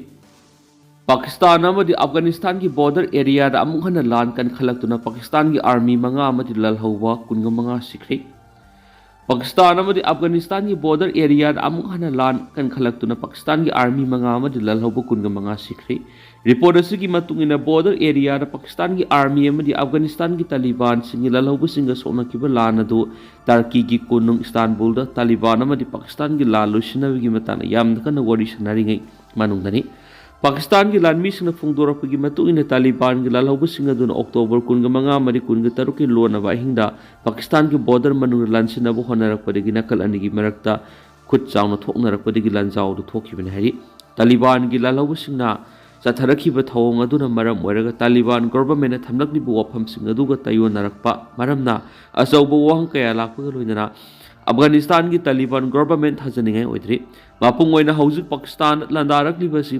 ꯄꯥꯀꯤꯁꯇꯥꯟ ꯑꯃꯗꯤ ꯑꯐꯒꯥꯅꯤꯁꯇꯥꯟꯒꯤ ꯕꯣꯔꯗꯔ ꯑꯦꯔꯤꯌꯥꯗ ꯑꯃꯨꯛ ꯍꯟꯅ ꯂꯥꯟ ꯀꯟꯈꯠꯂꯛꯇꯨꯅ ꯄꯥꯀꯤꯁꯇꯥꯟꯒꯤ ꯑꯥꯔꯃꯤ ꯃꯉꯥ ꯑꯃꯗꯤ ꯂꯥꯜꯍꯧꯕ ꯀꯨꯟꯒ ꯃꯉꯥ ꯁꯤꯈ꯭ꯔꯦ꯫ ꯄꯥꯀꯤꯁꯇꯥꯟ ꯑꯃꯗꯤ ꯑꯐꯒꯥꯅꯤꯁꯇꯥꯟꯒꯤ ꯕꯣꯔꯗꯔ ꯑꯦꯔꯤꯌꯥꯗ ꯑꯃꯨꯛ ꯍꯟꯅ ꯂꯥꯟ ꯀꯟꯈꯠꯂꯛꯇꯨꯅ ꯄꯥꯀꯤꯁꯇꯥꯟꯒꯤ ꯑꯥꯔꯃꯤ ꯃꯉꯥ ꯑꯃꯗꯤ ꯂꯥꯜꯍꯧꯕ ꯀꯨꯟꯒ ꯃꯉꯥ ꯁꯤꯈ꯭ꯔꯦ꯫ ꯔꯤꯄꯣꯔꯠ ꯑꯁꯤꯒꯤ ꯃꯇꯨꯡ ꯏꯟꯅ, ꯕꯣꯔꯗꯔ ꯑꯦꯔꯤꯌꯥꯗ ꯄꯥꯀꯤꯁꯇꯥꯟꯒꯤ ꯑꯥꯔꯃꯤ ꯑꯃꯗꯤ ꯑꯐꯒꯥꯅꯤꯁꯇꯥꯟꯒꯤ ꯇꯥꯂꯤꯕꯥꯟꯁꯤꯡꯒꯤ ꯂꯥꯜꯍꯧꯕꯁꯤꯡꯒ ꯁꯣꯛꯅꯈꯤꯕ ꯂꯥꯟ ꯑꯗꯨ ꯇꯔꯀꯤꯒꯤ ꯀꯣꯅꯨꯡ ꯏꯁꯇꯥꯟꯕꯨꯜꯗ ꯇꯥꯂꯤꯕꯥꯟ ꯑꯃꯗꯤ ꯄꯥꯀꯤꯁꯇꯥꯟꯒꯤ ꯂꯥꯟ ꯂꯣꯏꯁꯤꯟꯅꯕꯒꯤ ꯃꯇꯥꯡꯗ ꯌꯥꯝꯅ ꯀꯟꯅ ꯋꯥꯔꯤ ꯁꯥꯟꯅꯔꯤꯉꯩ ꯃꯅꯨꯡꯗꯅꯤ꯫ ꯄꯥꯀꯤꯁꯇꯥꯟꯒꯤ ꯂꯥꯟꯃꯤꯁꯤꯡꯅ ꯐꯣꯡꯗꯣꯔꯛꯄꯒꯤ ꯃꯇꯨꯡ ꯏꯟꯅ, ꯇꯥꯂꯤꯕꯥꯟꯒꯤ ꯂꯥꯜꯍꯧꯕꯁꯤꯡ ꯑꯗꯨꯅ ꯑꯣꯛꯇꯣꯕꯔ ꯀꯨꯟꯒ ꯃꯉꯥ ꯑꯃꯗꯤ ꯀꯨꯟꯒ ꯇꯔꯨꯛꯀꯤ ꯂꯣꯟꯅꯕ ꯑꯍꯤꯡꯗ ꯄꯥꯀꯤꯁꯇꯥꯟꯒꯤ ꯕꯣꯔꯗꯔ ꯃꯅꯨꯡꯗ ꯂꯥꯟꯁꯤꯟꯅꯕ ꯍꯣꯠꯅꯔꯛꯄꯗꯒꯤ ꯅꯥꯀꯜ ꯑꯅꯤꯒꯤ ꯃꯔꯛꯇ ꯈꯨꯠ ꯆꯥꯎꯅ ꯊꯣꯛꯅꯔꯛꯄꯗꯒꯤ ꯂꯥꯟꯖꯥꯎꯗꯨ ꯊꯣꯛꯈꯤꯕꯅꯤ ꯍꯥꯏꯔꯤ꯫ ꯇꯥꯂꯤꯕꯥꯟꯒꯤ ꯂꯥꯜꯍꯧꯕꯁꯤꯡꯅ ꯆꯠꯊꯔꯛꯈꯤꯕ ꯊꯧꯑꯣꯡ ꯑꯗꯨꯅ ꯃꯔꯝ ꯑꯣꯏꯔꯒ ꯇꯥꯂꯤꯕꯥꯟ ꯒꯣꯚꯔꯟꯃꯦꯟꯠꯅ ꯊꯝꯂꯛꯂꯤꯕ ꯋꯥꯐꯝꯁꯤꯡ ꯑꯗꯨꯒ ꯇꯥꯏꯑꯣꯟꯅꯔꯛꯄ ꯃꯔꯝꯅ ꯑꯆꯧꯕ ꯋꯥꯍꯪ ꯀꯌꯥ ꯂꯥꯛꯄꯒ ꯂꯣꯏꯅꯅ ꯑꯐꯒꯥꯅꯤꯁꯇꯥꯟꯒꯤ ꯇꯥꯂꯤꯕꯥꯟ ꯒꯣꯚꯔꯟꯃꯦꯟꯠ ꯊꯥꯖꯅꯤꯡꯉꯥꯏ ꯑꯣꯏꯗ꯭ꯔꯤ꯫ ꯃꯄꯨꯡ ꯑꯣꯏꯅ ꯍꯧꯖꯤꯛ ꯄꯥꯀꯤꯁꯇꯥꯟ ꯂꯥꯟꯗꯥꯔꯛꯂꯤꯕ ꯑꯁꯤ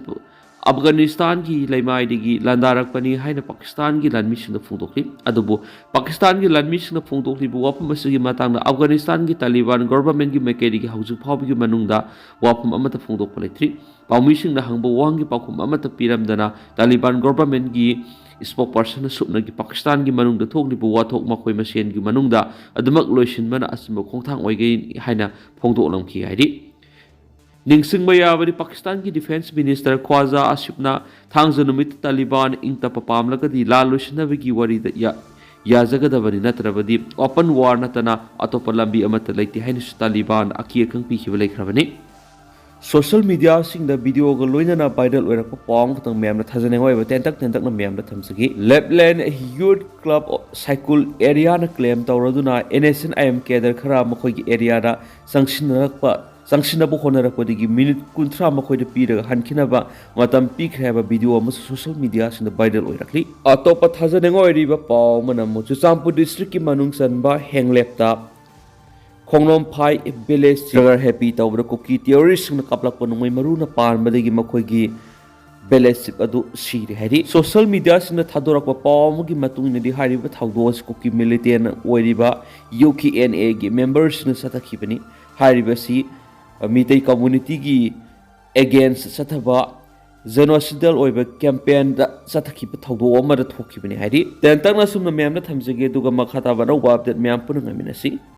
ꯑꯐꯒꯥꯅꯤꯁꯇꯥꯟꯒꯤ ꯂꯩꯃꯥꯏꯗꯒꯤ ꯂꯥꯟꯗꯥꯔꯛꯄꯅꯤ ꯍꯥꯏꯅ ꯄꯥꯀꯤꯁꯇꯥꯟꯒꯤ ꯂꯥꯟꯃꯤꯁꯤꯡꯅ ꯐꯣꯡꯗꯣꯛꯂꯤ꯫ ꯑꯗꯨꯕꯨ ꯄꯥꯀꯤꯁꯇꯥꯟꯒꯤ ꯂꯥꯟꯃꯤꯁꯤꯡꯅ ꯐꯣꯡꯗꯣꯛꯂꯤꯕ ꯋꯥꯐꯝ ꯑꯁꯤꯒꯤ ꯃꯇꯥꯡꯗ ꯑꯐꯒꯥꯅꯤꯁꯇꯥꯟꯒꯤ ꯇꯥꯂꯤꯕꯥꯟ ꯒꯣꯚꯔꯟꯃꯦꯟꯠꯀꯤ ꯃꯥꯏꯀꯩꯗꯒꯤ ꯍꯧꯖꯤꯛ ꯐꯥꯎꯕꯒꯤ ꯃꯅꯨꯡꯗ ꯋꯥꯐꯝ ꯑꯃꯠꯇ ꯐꯣꯡꯗꯣꯛꯄ ꯂꯩꯇ꯭ꯔꯤ꯫ ꯄꯥꯎꯃꯤꯁꯤꯡꯅ ꯍꯪꯕ ꯋꯥꯍꯪꯒꯤ ꯄꯥꯎꯈꯨꯝ ꯑꯃꯠꯇ ꯄꯤꯔꯝꯗꯅ ꯇꯥꯂꯤꯕꯥꯟ ꯒꯣꯚꯔꯟꯃꯦꯟꯠꯀꯤ ꯏꯁꯄꯣꯛꯄꯔꯁꯟ ꯑꯁꯨꯞꯅꯒꯤ ꯄꯥꯀꯤꯁꯇꯥꯟꯒꯤ ꯃꯅꯨꯡꯗ ꯊꯣꯛꯂꯤꯕ ꯋꯥꯊꯣꯛ ꯃꯈꯣꯏ ꯃꯁꯦꯟꯒꯤ ꯃꯅꯨꯡꯗ ꯑꯗꯨꯃꯛ ꯂꯣꯏꯁꯤꯟꯕꯅ ꯑꯆꯨꯝꯕ ꯈꯣꯡꯊꯥꯡ ꯑꯣꯏꯒꯅꯤ ꯍꯥꯏꯅ ꯐꯣꯡꯗꯣꯛꯂꯝꯈꯤ ꯍꯥꯏꯔꯤ꯫ ꯅꯤꯡꯁꯤꯡꯕ ꯌꯥꯕꯗꯤ, ꯄꯥꯀꯤꯁꯇꯥꯟꯒꯤ ꯗꯤꯐꯦꯟꯁ ꯃꯤꯅꯤꯁꯇꯔ ꯈ꯭ꯋꯥꯖꯥ ꯑꯁꯤꯐꯅ ꯊꯥꯡꯖ ꯅꯨꯃꯤꯠꯇ ꯇꯥꯂꯤꯕꯥꯟ ꯏꯪ ꯇꯞꯄ ꯄꯥꯝꯂꯒꯗꯤ ꯂꯥꯟ ꯂꯣꯏꯁꯤꯟꯅꯕꯒꯤ ꯋꯥꯔꯤꯗ ꯌꯥ-, ꯌꯥꯖꯒꯗꯕꯅꯤ, ꯅꯠꯇ꯭ꯔꯕꯗꯤ ꯑꯣꯄꯟ ꯋꯥꯔ ꯅꯠꯇꯅ ꯑꯇꯣꯞꯄ ꯂꯝꯕꯤ ꯑꯃꯠꯇ ꯂꯩꯇꯦ ꯍꯥꯏꯅꯁꯨ ꯇꯥꯂꯤꯕꯥꯟ ꯑꯀꯤ ꯑꯈꯪ ꯄꯤꯈꯤꯕ ꯂꯩꯈ꯭ꯔꯕꯅꯤ꯫ ꯁꯣꯁꯤꯌꯦꯜ ꯃꯤꯗꯤꯌꯥꯁꯤꯡꯗ ꯚꯤꯗꯤꯑꯣꯒ ꯂꯣꯏꯅꯅ ꯚꯥꯏꯔꯦꯜ ꯑꯣꯏꯔꯛꯄ ꯄꯥꯎ ꯑꯃꯈꯛꯇꯪ ꯃꯌꯥꯝꯅ ꯊꯥꯖꯅꯤꯡꯉꯥꯏ ꯑꯣꯏꯕ ꯇꯦꯟꯇꯛ ꯇꯦꯟꯇꯛꯅ ꯃꯌꯥꯝꯗ ꯊꯝꯖꯒꯦ꯫ ꯂꯦꯞꯂꯦꯟ ꯌꯨꯠ ꯀ꯭ꯂꯕ ꯁꯥꯏꯀꯨꯜ ꯑꯦꯔꯤꯌꯥꯅ ꯀ꯭ꯂꯦꯝ ꯇꯧꯔꯗꯨꯅ N S N I M cadre ꯈꯔ ꯃꯈꯣꯏꯒꯤ ꯑꯦꯔꯤꯌꯥꯗ ꯆꯪꯁꯤꯟꯅꯔꯛꯄ, ꯆꯪꯁꯤꯟꯅꯕ ꯍꯣꯠꯅꯔꯛꯄꯗꯒꯤ ꯃꯤꯅꯤꯠ ꯀꯨꯟꯊ꯭ꯔꯥ ꯃꯈꯣꯏꯗ ꯄꯤꯔꯒ ꯍꯟꯈꯤꯅꯕ ꯃꯇꯝ ꯄꯤꯈ꯭ꯔꯦ ꯍꯥꯏꯕ ꯚꯤꯗꯤꯑꯣ ꯑꯃꯁꯨ ꯁꯣꯁꯤꯌꯦꯜ ꯃꯤꯗꯤꯌꯥꯁꯤꯡꯗ ꯚꯥꯏꯔꯦꯜ ꯑꯣꯏꯔꯛꯂꯤ꯫ ꯑꯇꯣꯞꯄ ꯊꯥꯖꯅꯤꯡꯉꯥꯏ ꯑꯣꯏꯔꯤꯕ ꯄꯥꯎ ꯑꯃꯅ ꯑꯃꯨꯛ ꯆꯨꯔꯆꯥꯟꯄꯨꯔ ꯗꯤꯁꯇ꯭ꯔꯤꯛꯀꯤ ꯃꯅꯨꯡ ꯆꯟꯕ ꯍꯦꯡꯂꯦꯞꯇ ꯈꯣꯡꯅꯣꯝꯐꯥꯏ ꯚꯤꯂꯦꯖ ꯇ꯭ꯔꯒꯔ ꯍꯦꯄꯤ ꯇꯧꯕꯗ ꯀꯨꯀꯤ ꯇꯦꯔꯣꯔꯤꯁꯁꯤꯡꯅ ꯀꯥꯞꯂꯛꯄ ꯅꯣꯡꯃꯩ ꯃꯔꯨꯅ ꯄꯥꯟꯕꯗꯒꯤ ꯃꯈꯣꯏꯒꯤ ꯕꯦꯂꯦꯁꯤꯞ ꯑꯗꯨ ꯁꯤꯔꯦ ꯍꯥꯏꯔꯤ꯫ ꯁꯣꯁꯤꯌꯦꯜ ꯃꯤꯗꯤꯌꯥꯁꯤꯡꯗ ꯊꯥꯗꯣꯔꯛꯄ ꯄꯥꯎ ꯑꯃꯒꯤ ꯃꯇꯨꯡ ꯏꯟꯅꯗꯤ ꯍꯥꯏꯔꯤꯕ ꯊꯧꯗꯣꯛ ꯑꯁꯤ ꯀꯨꯀꯤ ꯃꯤꯂꯤꯇꯦꯟ ꯑꯣꯏꯔꯤꯕ ꯌꯨ ꯀꯦ ꯑꯦꯟ ꯑꯦꯒꯤ ꯃꯦꯝꯕꯔꯁꯤꯡꯅ ꯆꯠꯊꯈꯤꯕꯅꯤ꯫ ꯍꯥꯏꯔꯤꯕ ꯑꯁꯤ ꯃꯤꯇꯩ ꯀꯝꯃꯨꯅꯤꯇꯤꯒꯤ ꯑꯦꯒꯦꯟꯁ ꯆꯠꯊꯕ ꯖꯦꯅꯣꯁꯤꯗꯦꯜ ꯑꯣꯏꯕ ꯀꯦꯝꯄꯦꯟꯗ ꯆꯠꯊꯈꯤꯕ ꯊꯧꯗꯣꯛ ꯑꯃꯗ ꯊꯣꯛꯈꯤꯕꯅꯤ ꯍꯥꯏꯔꯤ꯫ ꯇꯦꯟꯇꯛꯅ ꯑꯁꯨꯝꯅ ꯃꯌꯥꯝꯗ ꯊꯝꯖꯒꯦ, ꯑꯗꯨꯒ ꯃꯈꯥ ꯇꯥꯕ ꯑꯅꯧꯕ ꯑꯞꯗꯦꯠ ꯃꯌꯥꯝ ꯄꯨꯟꯅ ꯉꯥꯏꯃꯤꯟꯅꯁꯤ꯫